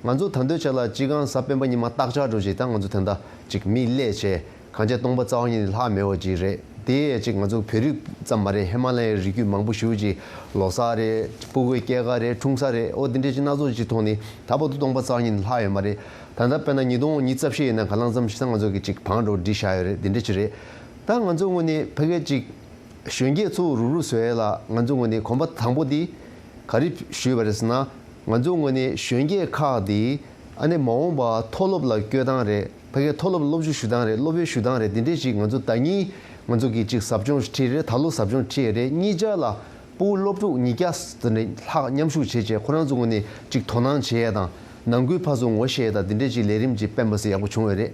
ང་ཚོ་ད་དུང་ཆ་ལ་སྤྱི་ཁང་གཟའ་སྤེན་པ་ཉི་མ་བརྟག་བཅག་འགྲོ་ཅིག་ད་ང་ཚོ་ད་ལྟ་ཅིག་མི་སླེབས་བྱས་གང་ཆེ་སྟོང་པ་རྩ་བ་ཉིད་ནས་ལྷག་མེད་པ་ཅིག་རེད། དེ་ཡས་ཅིག་ང་ཚོ་བོད་རིགས་ཙམ་མ་རེད། ཧི་མ་ལ་ཡའི་རི་རྒྱུད་མང་པོ་ཞེ་པོ་ཅིག་ལོ་གསར་རེད། སྤུ་གུའི་སྐྱེས་སྐར་རེད། འཁྲུངས་ས་རེད། ཨོ་དེ་འདྲས་ཅིག་སྣ་ཚོགས་ཅིག་ཐོག་ནས་ད་བར་དུ་སྟོང་པ་རྩ་བ་ཉིད་ནས་ལྷག་ཡོད་མ་རེད། ད་ལྟ་དཔེར་ན་ཉིས་སྟོང་ཉི་ཤུ་རྩ་བཞི་ཡིན་ན་ག་ལང་ཙམ་ཞིག་ད་ང་ཚོ་གི་ཅིག་བང་སྒྲོག་སྒྲིག་བཞག་ཡོད་རེད། དེ་འདྲས་ཅིག་རེད། ད་ང་ཚོ་ངོས་ནས་ཕ་གི་ཅིག་གཞོན་སྐྱེས་ཚོ་རུག་རུག་བཟོ་ཡས་ལ་ང་ཚོ་ངོས་ནས་གོམ་པ་དང་པོ་འདི་ག་རེ་ཞུས་པ་རེད་ཟེར་ན། ང་ཚོ་ངོས་ནས་གཞོན་སྐྱེས་ཁག་འདི་ཨ་ནི་མ་འོངས་པ་མཐོ་སློབ་ལ་བསྐྱོད་སྟངས་རེད། ཕ་གིའི་མཐོ་སློབ་སློབ་ཞུགས་ཞུ་སྟངས་རེད། སློབ་ཡོན་ཞུ་སྟངས་རེད། འདི་འདྲས་ཞིག་ང་ཚོ་ཟླ་གཉིས་ང་ཚོ་གིས་ཅིག་ཟབ་སྦྱོང་ཁྲིད་རེད། ད་ལོ་ཟབ་སྦྱོང་ཁྲིད་རེད། གཉིས་ཆ་ལ་ཕྲུ་གུ་སློབ་ཕྲུག་ཉིས་བརྒྱ་དེ་འདྲས་ལྷག་མཉམ་ཞུགས་བྱས་བྱས་ཁོ་རང་ཚོ་ངོས་ནས་ཅིག་དོ་སྣང་བྱེད་ཡས་དང་ནང་ཁུལ་ཕར་ཚུར་ངོ་ཤེས་ཡས་དང་འདི་འདྲས་ཅིག་ལས་རིམ་ཅིག་སྤེལ་བ་ཟེར་ཡག་པོ་བྱུང་ཡོད་རེད།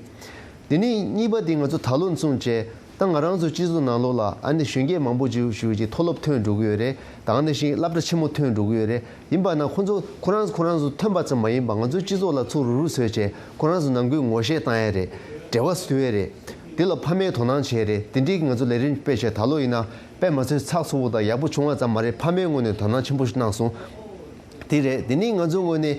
དེ་ནས་གཉིས་པ་དེ་ང་ཚོ་ད་ལོ་མཚུངས་བྱས། ད་ང་རང་ཚོ་སྤྱི་ཚོགས་ནང་ལོགས་ལ་ཨ་ནི་གཞོན་སྐྱེས་མང་པོ་ཅིག་ཞུ་ཅིག་མཐོ་སློབ་ཐོན་འགྲོ་གི་ཡོད་རེད། ད་ག་ནང་བཞིན་སློབ་གྲྭ་ཆེན་མོ་ཐོན་འགྲོ་གི་ཡོད་རེད། ཡིན་པ་ན་ཁོ་ཚོ་ཁོ་རང་ཁོ་རང་ཚོ་ཐོན་པ་ཙམ་མ་ཡིན་པ་ང་ཚོའི་སྤྱི་ཚོགས་ལ་ཚུར་རུག་རུག་བཟོས་བྱས་ཁོ་རང་ཚོ་ནང་ཁུལ་ངོ་ཤེས་བཏང་ཡས་རེད། འབྲེལ་བ་བཟོ་ཡས་རེད། དེ་ལ་ཕ་མས་དོ་སྣང་བྱས་རེད། དེ་འདྲའི་ང་ཚོ་ལས་རིམ་སྤེལ་བྱས་ད་ལོ་ཡིན་ན་དཔེ་མ་ཚད་ཚགས་ཚུད་པོ་དང་ཡག་པོ་བྱུང་བ་ཙམ་མ་རེད། ཕ་མའི་ངོས་ནས་དོ་སྣང་ཆེན་པོ་ཞིག་གནང་སོང་། དེ་རེད། དེ་ནི་ང་ཚོའི་ངོས་ནས་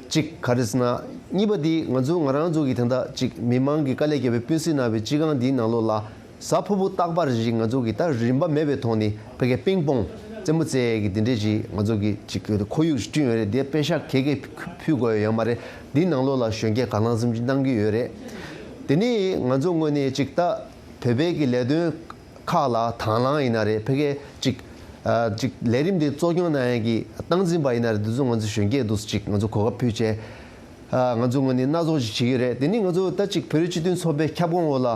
གཅིག་ག་རེ་ཟེར་ན། གཉིས་པ་དེ་ང་ཚོ་ང་རང་ཚོ་གི་དེ་འདྲ་གཅིག་མི་མང་གི་དཀའ་ལས་བརྒྱབ་པའི་སྤུན་སྲིད་གནང་བའི་སྤྱི་ཁང་འདིའི་ནང་ལོགས་ལ་གཟའ་ཕུར་བུ་རྟག་པར་ཞིག་ང་ཚོ་གི་ད་རིན་པ་མེད་པའི་ཐོག་ནས་ཕ་གིའི་པིང་པོང་རྩེད་མོ་རྩེ་ཡས་ཀྱི་དེ་འདྲས་ཅིག་ང་ཚོ་གི་ཅིག་ཁོར་ཡུག་ཅིག་བསྐྲུན་ཡོད་རེད། དེ་པེ་ཤག་ག་གེ་ཕུལ་དགོས་ཡོད་མ་རེད། འདིའི་ནང་ལོགས་ལ་གཞོན་སྐྱེས་གང་ལ་འཛུམ་གྱིས་གནང་གི་ཡོད་རེད། དེ་ནས་ང་ཚོ་ངོས་ནས་ཅིག་ད་བོད་པའི་གི་ལས་དོན་ཁག་ལ་དང་བླངས་ཡིན་ན་རེད། ཕ་གིའི་ཅིག་ཨ་ཅིག་ལས་རིམ་འདི་གཙོ་སྐྱོང་གནང་ཡས་ཀྱི་སྟངས་འཛིན་པ་ཡིན་ན་རེད། འདི་ཚོ་ང་ཚོ་གཞོན་སྐྱེས་འདུག་ཅིག་ང་ཚོ་གོ་སྐབས་ཕུལ་བྱས། ཨ་ང་ཚོ་ངོས་ནས་སྣ་ཚོགས་ཤིག་བྱེད་ཀྱི་རེད། དེ་ནི་ང་ཚོ་ད་ཅིག་བོད་རིགས་སྤྱི་མཐུན་ཚོགས་པའི་ཁྱབ་ཁོངས་འོག་ལ།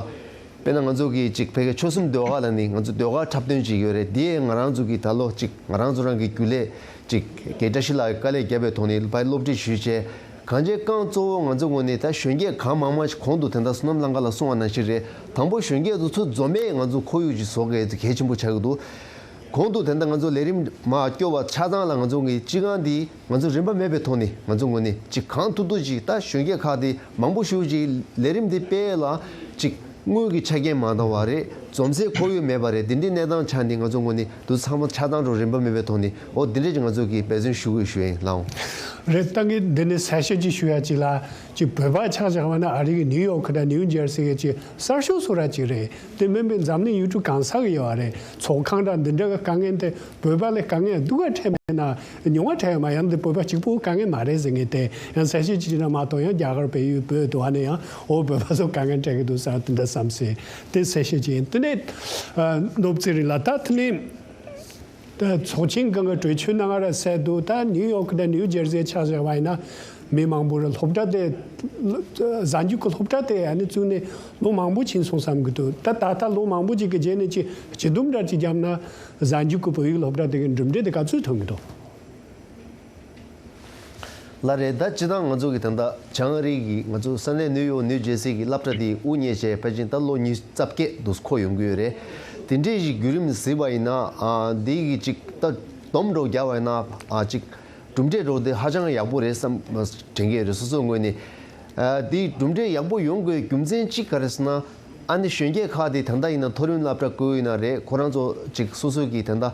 དཔེར་ན་ང་ཚོ་གི་ཅིག་ཕ་གིའི་ཆོལ་གསུམ་ཟློས་གར་ལ་ནི་ང་ཚོ་ཟློས་གར་འཁྲབ་སྟོན་བྱེད་ཀྱི་ཡོད་རེད། དེ་ཡང་ང་རང་ཚོ་གི་ད་ལོ་ཅིག་ང་རང་ཚོ་རང་གི་རྒྱུན་ལས་ཅིག་རྒན་བཀྲ་ཤིས་ལགས་ཀྱིས་དཀའ་ལས་བརྒྱབ་པའི་ཐོག་ནས་ཕར་སློབ་ཁྲིད་ཞུས་བྱས། གང་ཅིའི་རྐང་གཙོ་བོ་ང་ཚོ་ངོས་ནས་ད་གཞོན་སྐྱེས་གང་མང་མང་ཞིག་གོང་དུ་དེ་འདྲ་བསོད་ནམས་ལྷ་དགའ་ལགས་གསུངས་པ་ནང་བཞིན་རེད། དང་པོ་གཞོན་སྐྱེས་ཚོ་ཚུར་འཛོམས་པས་ང་ཚོ་ཁོར་ཡུག་ཅིག་བཟོ་དགོས་གལ་ཆེན་པོ་ཆགས་ཀྱི་འདུག་གོང་དུ་དེ་འདྲ་ང་ཚོ་ལས་རིམ་མར་སྐྱོད་པ་ཆ་ཚང་ལ་ང་ཚོ་གི་སྤྱི་ཁང་འདི་ང་ཚོ་རིན་པ་མེད་པའི་ཐོག་ནས་ང་ཚོ་ངོས་ནས་ཅིག་གང་ཐུབ་ཐུབ་ཅིག་ད་གཞོན་སྐྱེས་ཁག་དེ་མང་པོ་ཞིག་ཅིག་ལས་རིམ་འདི་སྤེལ་ལ་ཅིག་དངུལ་གྱི་ཆ་རྐྱེན་མ་འདང་བ་རེད། འཛོམས་སའི་ཁོར་ཡུག་མེད་པ་རེད། འདི་འདྲའི་གནས་སྟངས་ཆགས་ནས་ང་ཚོ་ངོས་ནས་འདི་ཚང་མ་ཆ་ཚང་རུ་རིན་པ་མེད་པའི་ཐོག་ནས་འོ་འདི་འདྲས་ཀྱི་ང་ཚོ་གིས་འབད་བརྩོན་ཞུ་དགོས་ཞུ་ཡིན་ལགས། རེད། ད་ངས་འདི་ནས་གསལ་བཤད་ཅིག་ཞུ་ཡ་ཅིག་ལ། ཅིག་བོད་པ་ཆགས་བཞག་པ་ན་ཨ་རི་གི་ནིའུ་ཡོག་དང་ནིའུ་ཇར་སི་གི་ཅིག་གསར་ཤོག་བཟོ་གྲྭ་ཅིག་རེད། དེ་མིན་པའི་འཛམ་གླིང་ཡུལ་གྲུ་གང་ས་གི་ཡོད་རེད། ཚོགས་ཁང་དང་འདི་འདྲ་གི་དཀའ་ངལ་དེ་བོད་པ་ལ་དཀའ་ངལ་སྡུག་ག་འཕྲད་མེད་ན་ཉུང་བ་འཕྲད་ཡོད་མ། ཡང་འདི་བོད་པ་གཅིག་པུ་དཀའ་ངལ་མ་རེད་ཟེར་ངེས་ཏེ། ཡང་གསལ་བཤད་ཅིག་བྱས་ན་མ་གཏོགས་ཡང་རྒྱ་གར་བལ་ཡུལ་བོད་དུ་བ་ནས་ཡང་འོ་བོད་པ་ཚོ་དཀའ་ངལ་འཕྲད་ཀྱི་འདུག་ཟེར་དེ་འདྲ་བསམ་སྲིད། དེ་གསལ་བཤད་ཅིག་ཡིན། དེ་ནས་ཨ་ནོར་བུ་ཚེ་རིང་ལགས། ད་དེ་ནས་ད་ཚོགས་ཆེན་སྒང་གི་གྲོས་ཆོད་གནང་བ་ར་གསལ་འདུག་ད་ནིའུ་ཡོག་དང་ནིའུ་ཇར་སི་ཆགས་བཞག་པ་ཡིན་ན་མི་མང་པོ་ར་སློབ་གྲྭ་དེ་གཟའ་མཇུག་གི་སློབ་གྲྭ་དེ་ཨ་ནི་བཙུགས་ནས་ལོ་མང་པོ་ཕྱིན་སོང་བསམ་གྱི་འདུག་ད་ད་ལྟ་ལོ་མང་པོ་ཅིག་གི་རྗེས་ནས་ཅིག་སྤྱི་སྡོམ་འདྲ་ཅིག་བརྒྱབ་ན་གཟའ་མཇུག་གི་བོད་ཡིག་སློབ་གྲྭ་དེ་གི་གྲུབ་འབྲས་དེ་ག་ཚོད་ཐོན་གྱི་འདུག་ལགས་རེད། ད་སྤྱིར་བཏང་ང་ཚོ་གི་ད་ལྟ་བྱང་ཨ་རི་གི་ང་ཚོ་ས་གནས་ནིའུ་ཡོག་ནིའུ་ཇར་སི་གི་སློབ་གྲྭ་དེ་དབུ་བརྙེས་བྱས་ཕལ་ཆེར་ད་ལོ་ཉི་ཤུ་རྩ་བརྒྱད་དུ་འཁོར་ཡོང་གི་ཡོད་རེད། དེ་འདྲའི་ཞིག་བརྒྱུད་རིམ་གཟིགས་པ་ཡིན་ན་ཨ་འདི་གི་ཅིག་ད་སྡོམ་འདྲ་བོ་བརྒྱབ་པ་ཡིན་ན་ཨ་ཅིག་གྲུབ་འབྲས་འདྲ་བོ་དེ་ཧ་ཅང་ཡག་པོ་རེད་བསམ་དྲན་གྱི་ཡོད་རེད། སོ་སོའི་ངོས་ནས་ཨ་དེ་གྲུབ་འབྲས་ཡག་པོ་ཡོང་དགོས་རྒྱུ་མཚན་གཅིག་ག་རེ་ཟེར་ན། ཨ་ནི་གཞོན་སྐྱེས་ཁག་དེ་ད་ལྟ་ཡིན་ན་མཐོ་རིམ་སློབ་གྲྭ་བཀོད་ཡོད་ན་རེད། ཁོ་རང་ཚོ་ཅིག་སོ་སོ་གི་ད་ལྟ་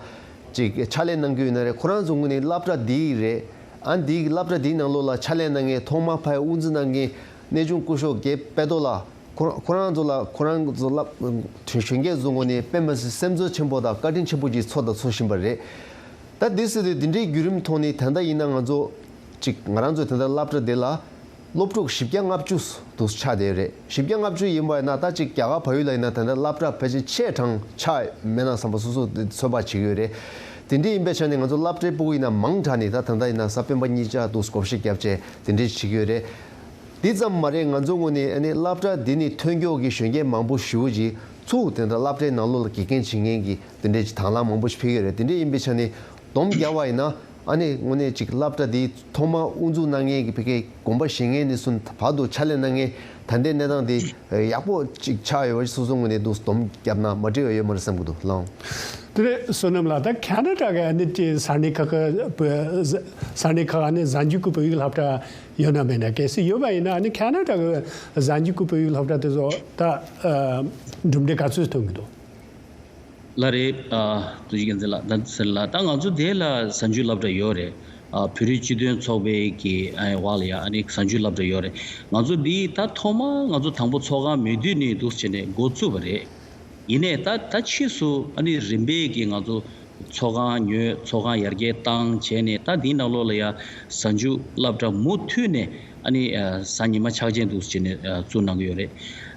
ཅིག་ཕྱག་ལས་གནང་གི་ཡོད་ན་རེད། ཁོ་རང་ཚོ་ངོས་ནས་སློབ་གྲྭ་འདི་རེད། ཨ་འདི་གི་སློབ་གྲྭ་འདིའི་ནང་ལོགས་ལ་ཕྱག་ལས་གནང་མཁན་ཐོག་མར་ཕར་དབུ་འཛུགས་གནང་མཁན་གནས་ཆུང་སྐུ་ཞབས་དགེ་དཔལ་རྡོར་ལགས་ཁོ་རང་ཁོ་རང་ཚོ་ལ་ཁོ་རང་ཚོ་སློབ་གཞོན་སྐྱེས་ཚོ་ངོས་ནས་དཔེ་མི་སྲིད་སེམས་ཚོར་ཆེན་པོ་དང་བཀའ་དྲིན་ཆེན་པོ་ཅིག་ཚོར་དང་ཚོར་བཞིན་པ་རེད། ད་འདི་སྲིད་དུ་འདི་འདྲའི་བརྒྱུད་རིམ་ཐོག་ནས་ད་ལྟ་ཡིན་ན་ང་ཚོ་ཅིག་ང་རང་ཚོ་ད་ལྟ་སློབ་གྲྭ་འདི་ལ་སློབ་ཕྲུག་བཞི་བརྒྱ་ལྔ་བཅུ་དུ་ཆགས་བསྡད་ཡོད་རེད། བཞི་བརྒྱ་ལྔ་བཅུ་ཡིན་པ་ཡིན་ན་ད་ཅིག་རྒྱ་གར་བལ་ཡུལ་ལ་ཡིན་ན་ད་ལྟ་སློབ་གྲྭ་ཕལ་ཆེར་ཆེ་གྲངས་ཆགས་མེད་ན་བསམ་པ་སོ་སོ་ཚོད་དཔག་བྱེད་ཀྱི་ཡོད་རེད། དེ་འདྲ་ཡིན་པའི་ཆ་ནས་ང་ཚོ་སློབ་གྲྭའི་སྤུ་གུ་ཡིན་ན་མང་དྲགས་ནས་ད་ད་ལྟ་ཡིན་ན་གཟའ་སྤེན་པ་གཉིས་ཆ་དུ་བགོ་བཤའ་བརྒྱབ་བྱས་དེ་འདྲ་བྱེད་ཀྱི་ཡོད་རེད། དེ་ཙམ་མ་རེད། ང་ཚོ་ངོས་ནས་ཨ་ནི་སློབ་གྲྭ་འདི་ནས་ཐོན་མཁན་གྱི་གཞོན་སྐྱེས་མང་པོ་ཞེ་པོ་ཅིག་ཚུར་དེ་འདྲ་སློབ་གྲྭའི་ནང་ལོགས་ལ་དགེ་རྒན་བྱེད་མཁན་གྱི་དེ་འདྲའི་ཅིག་དང་བླངས་མང་པོ་ཞིག་ཕེབས་ཀྱི་རེད། དེ་འདྲ་ཡིན་པའི་ཆ་ནས་སྡོམ་རྒྱག་པ་ཡིན་ན་ཨ་ནི་དངོས་གནས་ཅིག་སློབ་གྲྭ་འདི་ཐོག་མར་དབུ་འཛུགས་གནང་མཁན་གྱི་ཕ་གིའི་དགོངས་པ་བཞེས་མཁན་ནས་བཟུང་བར་དུ་ཕྱག་ལས་གནང་མཁན་ད་ལྟའི་གནས་སྟངས་འདི་ཡག་པོ་ཅིག་ཆགས་ཡོད་པ་སོ་སོ་ངོས་ནས་འདུག་སྡོམ་བརྒྱབ་ན་མ་འགྲིག་པ་ཡོད་མ་རེད་བསམ་གྱི་འདུག་ལགས། དེ་རེད། བསོད་ནམས་ལགས། ད་ཁ་ན་ཌ་གི་ཨ་ནི་དེ་ས་གནས་ཁག་གི་བོད་ས་གནས་ཁག་ཨ་ནི་གཟའ་མཇུག་གི་བོད་ཡིག་སློབ་གྲྭ་ཡོད་ན་མེད་ན། གལ་སྲིད་ཡོད་པ་ཡིན་ན་ཨ་ནི་ཁ་ན་ཌ་གི་གཟའ་མཇུག་གི་བོད་ཡིག་སློབ་གྲྭ་དེ་ཚོ་ད་ཨ་གྲུབ་འབྲས་ག་ཚོད་ཐོན་གྱི་འདུག་ལགས་རེད། ཨ་ཐུགས་རྗེ་མཁྱེན་བརྩེ་ལགས། ད་ཟེར་ལ་ད་ང་ཚོ་དེ་ལ་གཟའ་མཇུག་སློབ་གྲྭ་ཡོད་རེད། ཨ་བོད་རིགས་སྤྱི་མཐུན་ཚོགས་པའི་གི་ཨ་འོག་ལ་ཡ་ཨ་ནི་གཟའ་མཇུག་སློབ་གྲྭ་ཡོད་རེད། ང་ཚོ་འདི་ད་ཐོག་མ་ང་ཚོ་དང་པོ་ཚོགས་ཁང་མེད་དུས་ནས་འདུག་བྱས་ནས་འགོ་བཙུགས་པ་རེད། ཡིན་ནའི་ད་ད་ཕྱིས་སུ་ཨ་ནི་རིམ་པས་ཀྱི་ང་ཚོ་ཚོགས་ཁང་ཉོས། ཚོགས་ཁང་ཡར་རྒྱས་བཏང་བྱས་ནས་ད་འདིའི་ནང་ལོགས་ལ་ཡ་གཟའ་མཇུག་སློབ་གྲྭ་མུ་མཐུད་ནས་ཨ་ནི་ཨ་གཟའ་ཉི་མ་ཕྱག་ཆེན་འདུག་བྱས་ནས་ཨ་བཙུགས་གནང་གི་ཡོད་རེད།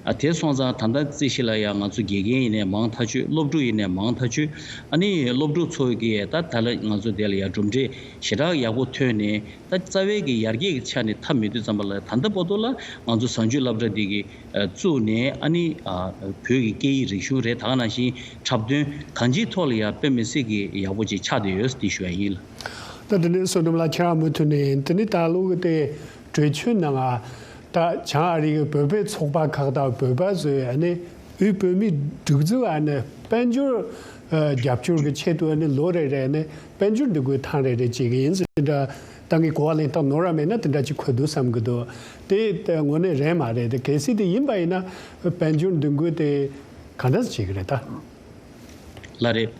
ཨ་དེ་སོང་ཙང་ད་ལྟ་རྩིས་གཞི་ལ་ཡ་ང་ཚོ་དགེ་རྒན་ཡིན་ནའི་མང་ཐག་ཆོད། སློབ་ཕྲུག་ཡིན་ནའི་མང་ཐག་ཆོད། ཨ་ནི་སློབ་ཕྲུག་ཚོ་གིས་ད་ད་ལ་ང་ཚོ་དེ་ལ་ཡ་གྲུབ་འབྲས་ཞེ་དྲག་ཡག་པོ་ཐོན་ནས་ད་རྩ་བའི་གི་ཡར་རྒྱས་ཀྱི་ཆ་ནས་ཐབས་མེད་དུས་ཙམ་པ་ལ་ད་ལྟ་བར་དུ་ལ་ང་ཚོ་གཟའ་མཇུག་སློབ་གྲྭ་འདི་གི་ཨ་བཙུགས་ནས་ཨ་ནི་ཨ་བོད་ཀྱི་སྐད་ཡིག་རིག་གཞུང་རེད། ད་ག་ནང་བཞིན་འཁྲབ་སྟོན་གང་ཅིའི་ཐོག་ལ་ཡང་དཔེ་མི་སྲིད་ཀྱི་ཡག་པོ་ཅིག་ཆགས་བསྡད་ཡོད་འདི་ཞུ་ཡ་ཡིན་ལགས། ད་དེ་ནས་བསོད་ནམས་ལགས་ཁྱེད་རང་མུ་མཐུད་ནས་དེ་ནས་ད་ལོ་གི་དེ་གྲོས་ཆོད་ནང་ང་ད་བྱང་ཨ་རི་གི་བོད་པའི་ཚོགས་པ་ཁག་དང་བོད་པ་ཚོས་ཨ་ནི་དབུས་བོད་མིའི་སྒྲིག་འཛུགས་ཨ་ནི་དཔལ་འབྱོར་ཨ་རྒྱབ་སྐྱོར་གྱི་ཆེད་དུ་ཨ་ནི་ལོ་རེ་རེ་ཨ་ནི་དཔལ་འབྱོར་འདུ་འགོད་ཐེངས་རེ་རེ་བྱེད་ཀྱི་ཡིན་ཟེར་འདྲ། ད་ངས་གོ་བ་ལེན་སྟངས་ནོར་བ་མེད་ན་དེ་འདྲ་ཅིག་གོ་འདུག་བསམ་གི་འདུག་དེ་དངོས་གནས་རེད་མ་རེད། དེ་གལ་སྲིད་དེ་ཡིན་པ་ཡིན་ན་དཔལ་འབྱོར་འདུ་འགོད་དེ་ག་འདྲ་བྱེད་ཀྱི་རེད་ད། ལགས་རེད།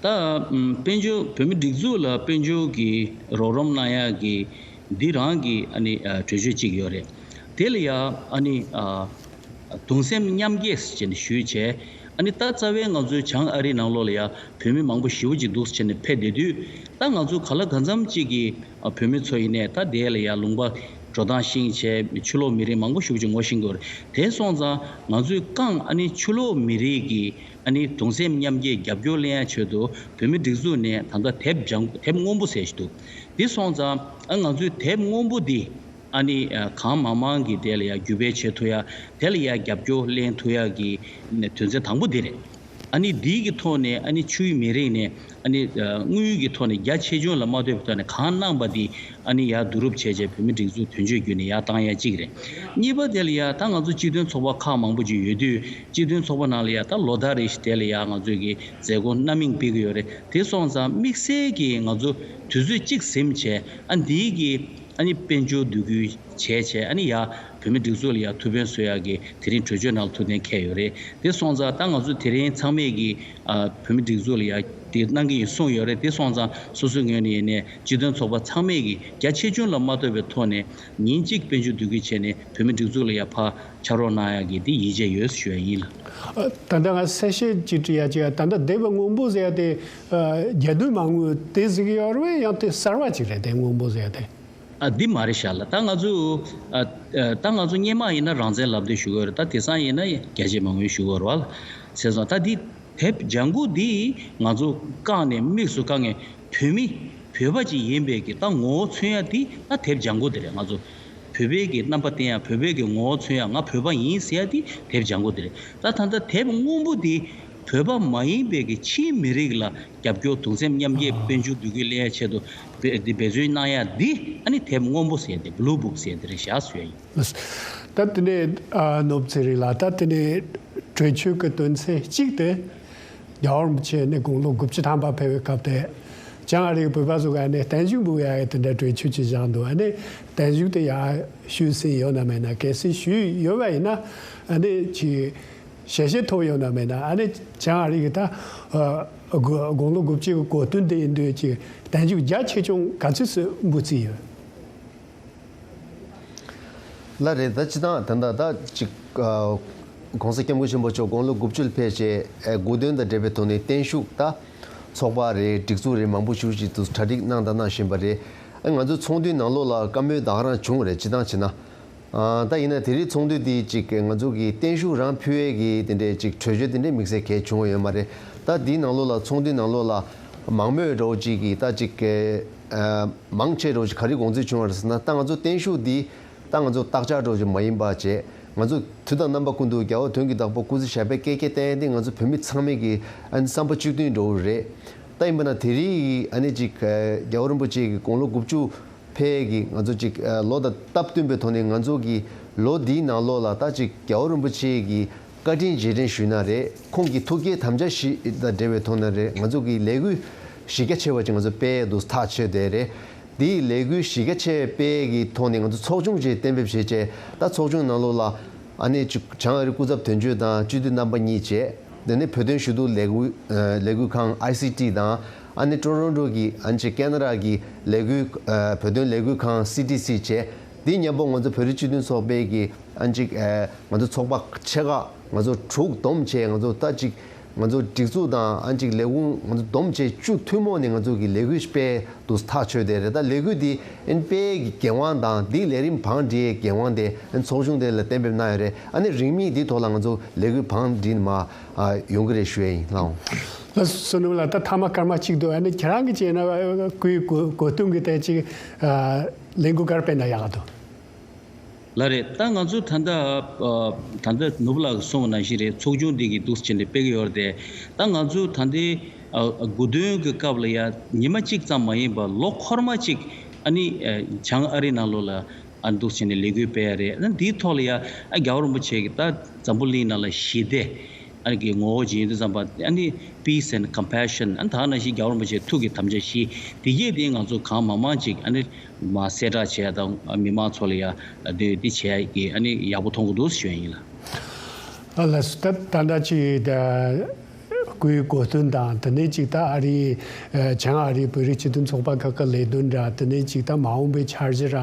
ད་ཨམ་དཔལ་འབྱོར་བོད་མི་སྒྲིག་འཛུགས་ལ་དཔལ་འབྱོར་གྱི་རོགས་རམ་གནང་ཡག་གི་འདི་རང་གི་ཨ་ནི་ཨ་གྲོས་ཆོད་ཅིག་ཡོད་རེད། དེ་ལ་ཡ་ཨ་ནི་ཨ་གདུང་སེམས་མཉམ་སྐྱེད་ཟེར་ནས་ཞུས་བྱས། ཨ་ནི་ད་རྩ་བའི་ང་ཚོའི་བྱང་ཨ་རིའི་ནང་ལོགས་ལ་ཡ་བོད་མི་མང་པོ་ཞེ་པོ་ཅིག་འདུག་ཟེར་ནས་ཕེབས་བསྡད་དུས། ད་ང་ཚོ་ག་ལ་གང་འཚམ་ཅིག་གིས་ཨ་བོད་མི་ཚོ་ཡིན་ནས་ད་དེ་ལ་ཡ་ལུང་པ་འགྲོ་སྟངས་ཤེས་བྱས་ཕྱི་ལོགས་མི་རིགས་མང་པོ་ཞེ་པོ་ཅིག་ངོ་ཤེས་ཀྱི་ཡོད་རེད། དེ་སོང་ཙང་ང་ཚོས་རྐང་ཨ་ནི་ཕྱི་ལོགས་མི་རིགས་ཀྱི་ཨ་ནི་གདུང་སེམས་མཉམ་སྐྱེད་རྒྱབ་སྐྱོར་ལེན་ཡ་ཆེད་དུ་བོད་མི་སྒྲིག་འཛུགས་ནས་ད་ལྟ་དེབ་ལྗང་དེབ་སྔོན་པོ་ཟེར་ཞིག་འདུག་འདི་སོང་ཙང་ཨ་ང་ཚོས་དེབ་སྔོན་པོ་འདི་ཨ་ནི་ཨ་གང་མང་མང་གིས་དེ་ལ་ཡ་བརྒྱུད་སྤེལ་བྱེད་ཐུབ་ཡ། དེ་ལ་ཡ་རྒྱབ་སྐྱོར་ལེན་ཐུབ་ཡ་གི་དོན་ཚན་དང་པོ་འདི་རེད། ཨ་ནི་འདི་གི་ཐོག་ནས་ཨ་ནི་ཆུའི་མི་རིགས་ནས་ཨ་ནི་ཨ་དངུལ་གྱི་ཐོག་ནས་རྒྱ་ཆེ་ཆུང་ལ་མ་ལྟོས་པའི་ཐོག་ནས་གང་གནང་པ་འདི་ཨ་ནི་ཡར་བསྡུ་རུབ་བྱས་བྱས་བོད་མི་སྒྲིག་འཛུགས་དོན་གཅོད་བརྒྱུད་ནས་ཡར་བཏང་ཡ་གཅིག་རེད། གཉིས་པ་དེ་ལ་ཡ་ད་ང་ཚོ་སྤྱི་མཐུན་ཚོགས་པ་ཁག་མང་པོ་ཅིག་ཡོད་དུས། སྤྱི་མཐུན་ཚོགས་པ་ནང་ལ་ཡ་ད་ལོ་ལྟར་རེ་བཞིན་དེ་ལ་ཡ་ང་ཚོས་ཀྱི་མཛད་སྒོ་སྣ་མིན་སྤེལ་གྱི་ཡོད་རེད། དེ་སོང་ཙང་དམིགས་བསལ་གྱིས་ང་ཚོ་དུས་ཚོད་གཅིག་ཟིན་བྱས་ཨ་འདིའི་གི་ཨ་ནི་དཔལ་འབྱོར་འདུ་འགོད་བྱས་བྱས་ཨ་ནི་ཡ་བོད་མི་སྒྲིག་འཛུགས་ལ་ཡ་ཐུགས་ཕན་གསོས་ཡག་གི་དེ་རིང་གྲོས་ཆོད་ནང་ལ་ཐུགས་གཏན་འཁེལ་ཡོད་རེད། དེ་སོང་ཙང་ད་ང་ཚོ་དེ་རིང་ཚང་མས་ཀྱི་ཨ་བོད་མི་སྒྲིག་འཛུགས་ལ་ཡ་དེ་གནང་གི་ཡིན་གསུངས་ཡོད་རེད། དེ་སོང་ཙང་སོ་སོའི་ངོས་ནས་ཡིན་ནའི་སྤྱི་མཐུན་ཚོགས་པ་ཚང་མས་ཀྱི་རྒྱ་ཆེ་ཆུང་ལ་མ་ལྟོས་པའི་ཐོག་ནས་ཉིན་གཅིག་དཔལ་འབྱོར་འདུ་འགོད་བྱས་ནས་བོད་མི་སྒྲིག་འཛུགས་ལ་ཡ་ཕར་ཕྱག་རོགས་གནང་ཡག་གི་དེ་ཡིད་ཆེས་ཡོད་ཞུ་ཡ་ཡིན་ལགས། ད་ལྟ་ང་གསལ་བཤད་ཅིག་འདྲི་ཡ་ཅིག་ད་ལྟ་དེབ་སྔོན་པོ་ཟེར་ཡ་དེ་རྒྱ་དུས་མ་དངུལ་དེ་ཟེར་གི་ཡོད་རེད་ཡང་དེ་གསར་བ་ཅིག་རེད། དེ་སྔོན་པོ་ཟེར་ཡ་དེ། ཨ་འདི་མ་རེད་ཤག་ལགས། ད་ང་ཚོ་ཨ་ཨ་ད་ང་ཚོ་སྔོན་མ་ཡིན་ན་རང་བཙན་ལབ་དུས་ཞུ་གི་ཡོད་རེད། ད་དེང་སང་ཡིན་ན་རྒྱ་ཆེ་མ་དངུལ་ཞུ་གི་ཡོད་རེད་བ་ལགས། བྱས་ཙང་ད་འདི་དེབ་ལྗང་གུ་འདི་ང་ཚོ་བཀག་ནས་དམིགས་སུ་བཀག་ནས་བོད་མི་བོད་པ་ཅིག་ཡིན་པའི་གི་ད་ངོ་བོ་མཚོན་ཡ་འདི་ད་དེབ་ལྗང་གུ་འདི་རེད། ང་ཚོ་བོད་པའི་གི་རྣམ་པ་བསྟན་ཡ་བོད་པའི་གི་ངོ་བོ་མཚོན་ཡ་ང་བོད་པ་ཡིན་ཟེར་ཡ་འདི་དེབ་ལྗང་གུ་འདི་རེད། ད་ད་ལྟ་དེབ་སྔོན་པོ་འདི་བོད་པ་མ་ཡིན་པའི་གི་ཕྱིའི་མི་རིགས་ལ་རྒྱབ་སྐྱོར་གདུང་སེམས་མཉམ་སྐྱེད་དཔལ་འབྱོར་འདུ་འགོད་ལེན་ཡ་ཆེད་དུ་འབད་འདི་འབད་བརྩོན་གནང་ཡ་འདི་ཨ་ནི་དེབ་སྔོན་པོ་ཟེར་ཏེ་བླུ་བུག་ཟེར་འདི་རེད་ཤག་ཟེར་ཡ་ཡིན། ད་དེ་ནས་ཨ་ནོར་བུ་ཚེ་རིང་ལགས། ད་དེ་ནས་གྲོས་ཆོད་ཀྱི་དོན་ཚན་གཅིག་དེ་རྒྱལ་བ་རིན་པོ་ཆེ་ནས་དགུང་ལོ་དགུ་བཅུ་ཐམ་པ་ཕེབས་པའི་སྐབས་དེ་བྱང་ཨ་རིའི་བོད་པ་ཚོ་ག་ནས་བརྟན་བཞུགས་འབུལ་ཡ་དེ་འདྲ་གྲོས་ཆོད་ཅིག་བཞག་འདུག་ཨ་ནི་བརྟན་བཞུགས་དེ་ཡ་ཞུས་ཟིན་ཡོད་ན་མེད་ན། གལ་སྲིད་ཞུས་ཡོད་པ་ཡིན་ན་ཨ་ནི་ཅིག་ཞལ་བཞེས་ཐོབ་ཡོད་ན་མེད་ན། ཨ་ནི་བྱང་ཨ་རི་གི་ད་ཨ་དགུ་དགུང་ལོ་དགུ་བཅུ་གི་གོ་སྟོན་དེ་ཡིན་དུས་ཀྱི་བརྟན་བཞུགས་རྒྱ་ཆེ་ཆུང་ག་ཚོད་ཙམ་འབུལ་རྩིས་ཡོད། ལགས་རེད། ད་སྤྱིར་བཏང་ད་ལྟ་ད་ཅིག་ཨ་༸གོང་ས་༸སྐྱབས་མགོན་ཆེན་པོ་མཆོག་དགུང་ལོ་དགུ་བཅུ་ལ་ཕེབས་བྱས་ཨ་དགུང་སྟོན་དང་འབྲེལ་བའི་ཐོག་ནས་བརྟན་བཞུགས་ད་ཚོགས་པ་རེད། སྒྲིག་འཛུགས་རེད། མང་པོ་ཞིག་ཅིག་ཏུ་གྲ་སྒྲིག་གནང་དང་གནང་བཞིན་པ་རེད། ཨ་ང་ཚོ་ཚོགས་འདུའི་ནང་ལོགས་ལ་བཀའ་མོལ་ད་ག་རང་བྱུང་བ་རེད། སྤྱིར་བཏང་བྱས་ན། ཨ་ད་ཡིན་ན་དེ་རིང་ཚོགས་འདུ་འདི་ཅིག་ང་ཚོ་གི་བརྟན་བཞུགས་རང་ཕུལ་ཡས་ཀྱི་དེ་འདྲའི་ཅིག་གྲོས་ཆོད་དེ་འདྲའི་དམིགས་བསལ་གལ་བྱུང་བ་ཡོད་མ་རེད། ད་འདིའི་ནང་ལོགས་ལ་ཚོགས་འདུའི་ནང་ལོགས་ལ་མང་མོས་འདྲ་བོ་ཅིག་གིས་ད་ཅིག་ཨ་མང་ཆེ་འདྲ་བོ་ཅིག་ག་རེ་དགོངས་ཚུལ་བྱུང་བ་རེད་ཟེར་ན། ད་ང་ཚོ་བརྟན་བཞུགས་འདི་ད་ང་ཚོ་བརྟག་དཔྱད་འདྲ་བོ་ཅིག་མ་ཡིན་པ་བྱས། ང་ཚོ་དུས་དང་རྣམ་པ་ཀུན་ཏུ་རྒྱལ་བ་དོན་གྱི་བདག་པོ་སྐུ་ཚེ་ཞབས་པད་བསྐལ་བརྒྱར་བརྟན་ཏེ་ང་ཚོ་བོད་མི་ཚང་མས་ཀྱི་ཨ་ནི་བསམ་པ་གཅིག་མཐུན་འདྲ་བོ་རེད། ད་ཡིན་པ་ན་དེ་རིང་ཨ་ནི་ཅིག་རྒྱལ་བ་རིན་པོ་ཆེ་གི་དགུང་ལོ་དགུ་བཅུ། ཕལ་གྱི་ང་ཚོ་ཅིག་ཨ་ལོ་དང་སྟབས་བསྟུན་པའི་ཐོག་ནས་ང་ཚོ་གི་ལོ་འདིའི་ནང་ལོགས་ལ་ད་ཅིག་རྒྱལ་བ་རིན་པོ་ཆེ་གི་བཀའ་དྲིན་རྗེས་དྲན་ཞུས་ན་རེད། ཁོང་གི་ཐུགས་བསྐྱེད་དམ་བཅའ་བཞི་དང་འབྲེལ་བའི་ཐོག་ནས་རེད། ང་ཚོ་གི་ལས་འགུལ་གཞི་རྒྱ་ཆེ་བ་ཅིག་ང་ཚོ་སྤེལ་འདུག་ཐག་ཆོད་བསྡད་རེད། འདིའི་ལས་འགུལ་གཞི་རྒྱ་ཆེ་སྤེལ་གྱི་ཐོག་ནས་ང་ཚོ་ཚོགས་ཆུང་ཅིག་གཏན་འབེབས་བྱས་བྱས། ད་ཚོགས་ཆུང་ནང་ལོགས་ལ་ཨ་ནི་ཅིག་བྱང་ཨ་རི་སྐུ་ཚབ་དོན་གཅོད་དང་སྤྱི་འཐུས་རྣམ་པ་གཉིས་བྱས། དེ་ནས་བོད་དོན་ཞུ་གཏུག་ལས་འགུལ་ཨ་ལས་འགུལ་ཁང་ཨའི་སི་ཊི་དང་། ཨ་ནི་ཀྲོ་རོན་ཀྲོ་གི་ཨ་ནི་ཅིག་ཀེ་ན་ཌ་གི་ལས་འགུལ་ཨ་བོད་དོན་ལས་འགུལ་ཁང་སི་ཊི་སི་བྱས། འདི་མཉམ་པོ་ང་ཚོ་བོད་རིགས་སྤྱི་མཐུན་ཚོགས་པའི་གི་ཨ་ནི་ཅིག་ཨ་ང་ཚོ་ཚོགས་པ་ཆེ་ཁག་ང་ཚོ་དྲུག་བསྡོམས་བྱས། ང་ཚོ་ད་ཅིག་ང་ཚོ་སྒྲིག་འཛུགས་དང་ཨ་ནི་ཅིག་ལས་ཁུངས་ང་ཚོ་བསྡོམས་བྱས་བཅུ་ཐུན་མོང་ནས་ང་ཚོ་གི་ལས་འགུལ་སྤེལ་འདུག་ཐག་ཆོད་བསྡད་རེད། ད་ལས་འགུལ་འདི་ཨ་ནི་སྤེལ་གི་འགན་དབང་དང་འདིའི་ལས་རིམ་བང་སྒྲིག་གི་འགན་དབང་དེ་ཨ་ནི་ཚོགས་ཆུང་དེ་ལ་གཏན་འབེབས་གནང་ཡོད་རེད། ཨ་ནི་རིང་མིན་འདིའི་ཐོག་ལ་ང་ཚོ་ལས་འགུལ་བང་སྒྲིག་ནས་མར་ཨ་ཡོང་གི་རེད་ཞུ་ཡ་ཡིན་ལགས། ལགས་སོ། བསོད་ནམས་ལགས། ད་ཐ་མ་སྐར་མ་གཅིག་འདུག་ཨ་ནི་ཁྱེད་རང་གི་བྱས་ན་སྐུའི་གོ་གོ་སྟོན་གྱི་ཐད་ཅིག་ལས་འགུལ་ག་རེ་སྤེལ་ན་ཡག་ག་འདུག་ལགས་རེད། ད་ང་ཚོ་ད་ལྟ་ཨ་ད་ལྟ་ནོར་བུ་ལགས་གསུངས་པ་ནང་བཞིན་རེད། ཚོགས་ཆུང་འདི་གི་འདུག་བྱས་ནས་སྤེལ་གི་ཡོད་རེད་དེ། ད་ང་ཚོ་ད་ལྟའི་ཨ་དགུང་སྟོན་གྱི་སྐབས་ལ་ཡ་ཉི་མ་གཅིག་ཙམ་མ་ཡིན་པར་ལོ་འཁོར་མ་གཅིག་ཨ་ནི་ཨ་བྱང་ཨ་རི་ནང་ལོགས་ལ་ཨ་འདུག་བྱས་ནས་ལས་འགུལ་སྤེལ་ཡ་རེད། ཨ་འདིའི་ཐོག་ལ་ཡ་ཨ་རྒྱལ་བ་རིན་པོ་ཆེ་གི་ད་འཛམ་བུ་གླིང་ནང་ལ་ཞི་བདེ། ཨ་ནི་གི་ངོ་བོ་ཅིག་ཡིན་དུས་ཙམ་པ་ཨ་ནི་peace and compassion ཨ་ནི་ད་ག་ནང་བཞིན་རྒྱལ་བ་རིན་པོ་ཆེའི་ཐུགས་ཀྱི་དམ་བཅའ་བཞི་དེ་གྱད་དེ་ང་ཚོ་གང་མང་མང་ཅིག་ཨ་ནི་མ་གསལ་བསྒྲགས་བྱས་དང་མི་མང་ཚོ་ལ་ཡ་དེ་དེ་བྱས་ཀྱི་ཨ་ནི་ཡག་པོ་མཐོང་གི་འདུག་ཞུ་ཡ་ཡིན་ལ། ཨ་ལགས་སོ། ད་ད་ལྟ་ཅིག་ད་སྐུའི་གོ་སྟོན་དང་དེ་ནས་ཅིག་ད་ཨ་རིའི་ཨ་བྱང་ཨ་རིའི་བོད་རིགས་སྤྱི་མཐུན་ཚོགས་པ་ཁག་གི་ལས་དོན་འདྲ་དེ་ནས་ཅིག་ད་མ་འོངས་པའི་འཆར་གཞི་ར་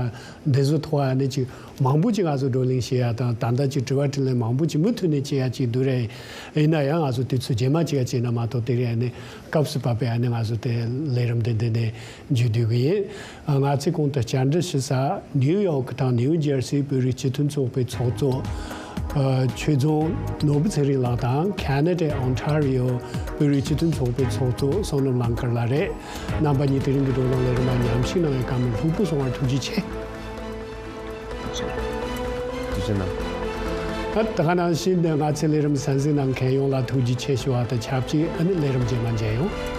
འདི་ཚོ་ཐོག་ཨ་ནི་ཅིག་མང་པོ་ཅིག་ང་ཚོ་བགྲོ་གླེང་བྱེད་ཡ་དང་ད་ལྟ་ཅིག་དྲི་བ་དྲིས་ལན་མང་པོ་ཅིག་མུ་མཐུད་ནས་བྱེད་ཡ་ཅིག་འདུག་རེད། ཡིན་ན་ཡང་ང་ཚོ་དུས་ཚོད་རྗེས་མ་ཅིག་ཡ་བྱས་ན་མ་གཏོགས་དེ་རིང་ཨ་ནི་སྐབས་སུ་བབས་པའི་ཨ་ནི་ང་ཚོ་དེ་ལས་རིམ་དེ་འདི་ནས་མཇུག་བསྡུ་གི་ཡིན། ང་ཚོས་གོང་དུ་བཅར་འདྲི་ཞུ་ས་ནིའུ་ཡོག་དང་ནིའུ་ཇར་སིའི་བོད་རིགས་སྤྱི་མཐུན་ཚོགས་པའི་ཚོགས་གཙོ་ཨ་ཆོས་རྫོང་ནོར་བུ་ཚེ་རིང་ལགས་དང་ཁ་ན་ཌའི་ཨོན་ཊ་རི་ཡོ་བོད་རིགས་སྤྱི་མཐུན་ཚོགས་པའི་ཚོགས་གཙོ་བསོད་ནམས་གླང་དཀར་ལགས་རེད། རྣམ་པ་གཉིས་དེ་རིང་གི་བགྲོ་གླེང་ལས་རིམ་མ་ཉམས་ཞིབ་གནང་བའི་བཀའ་མོལ་ལྷུག་པོ་གསུང་བར་ཐུགས་རྗེ་ཆེ། ཐུགས་རྗེ་གནང་། ད་ད་ག་ནང་བཞིན་ང་ཚོའི་ལས་རིམ་གསན་གཟིགས་གནང་མཁན་ཡོངས་ལ་ཐུགས་རྗེ་ཆེ་ཞུ་བ་དང་ཆབས་ཅིག་ཨ་ནི་ལས་རིམ་རྗེས་མ་མཇལ་ཡོང་།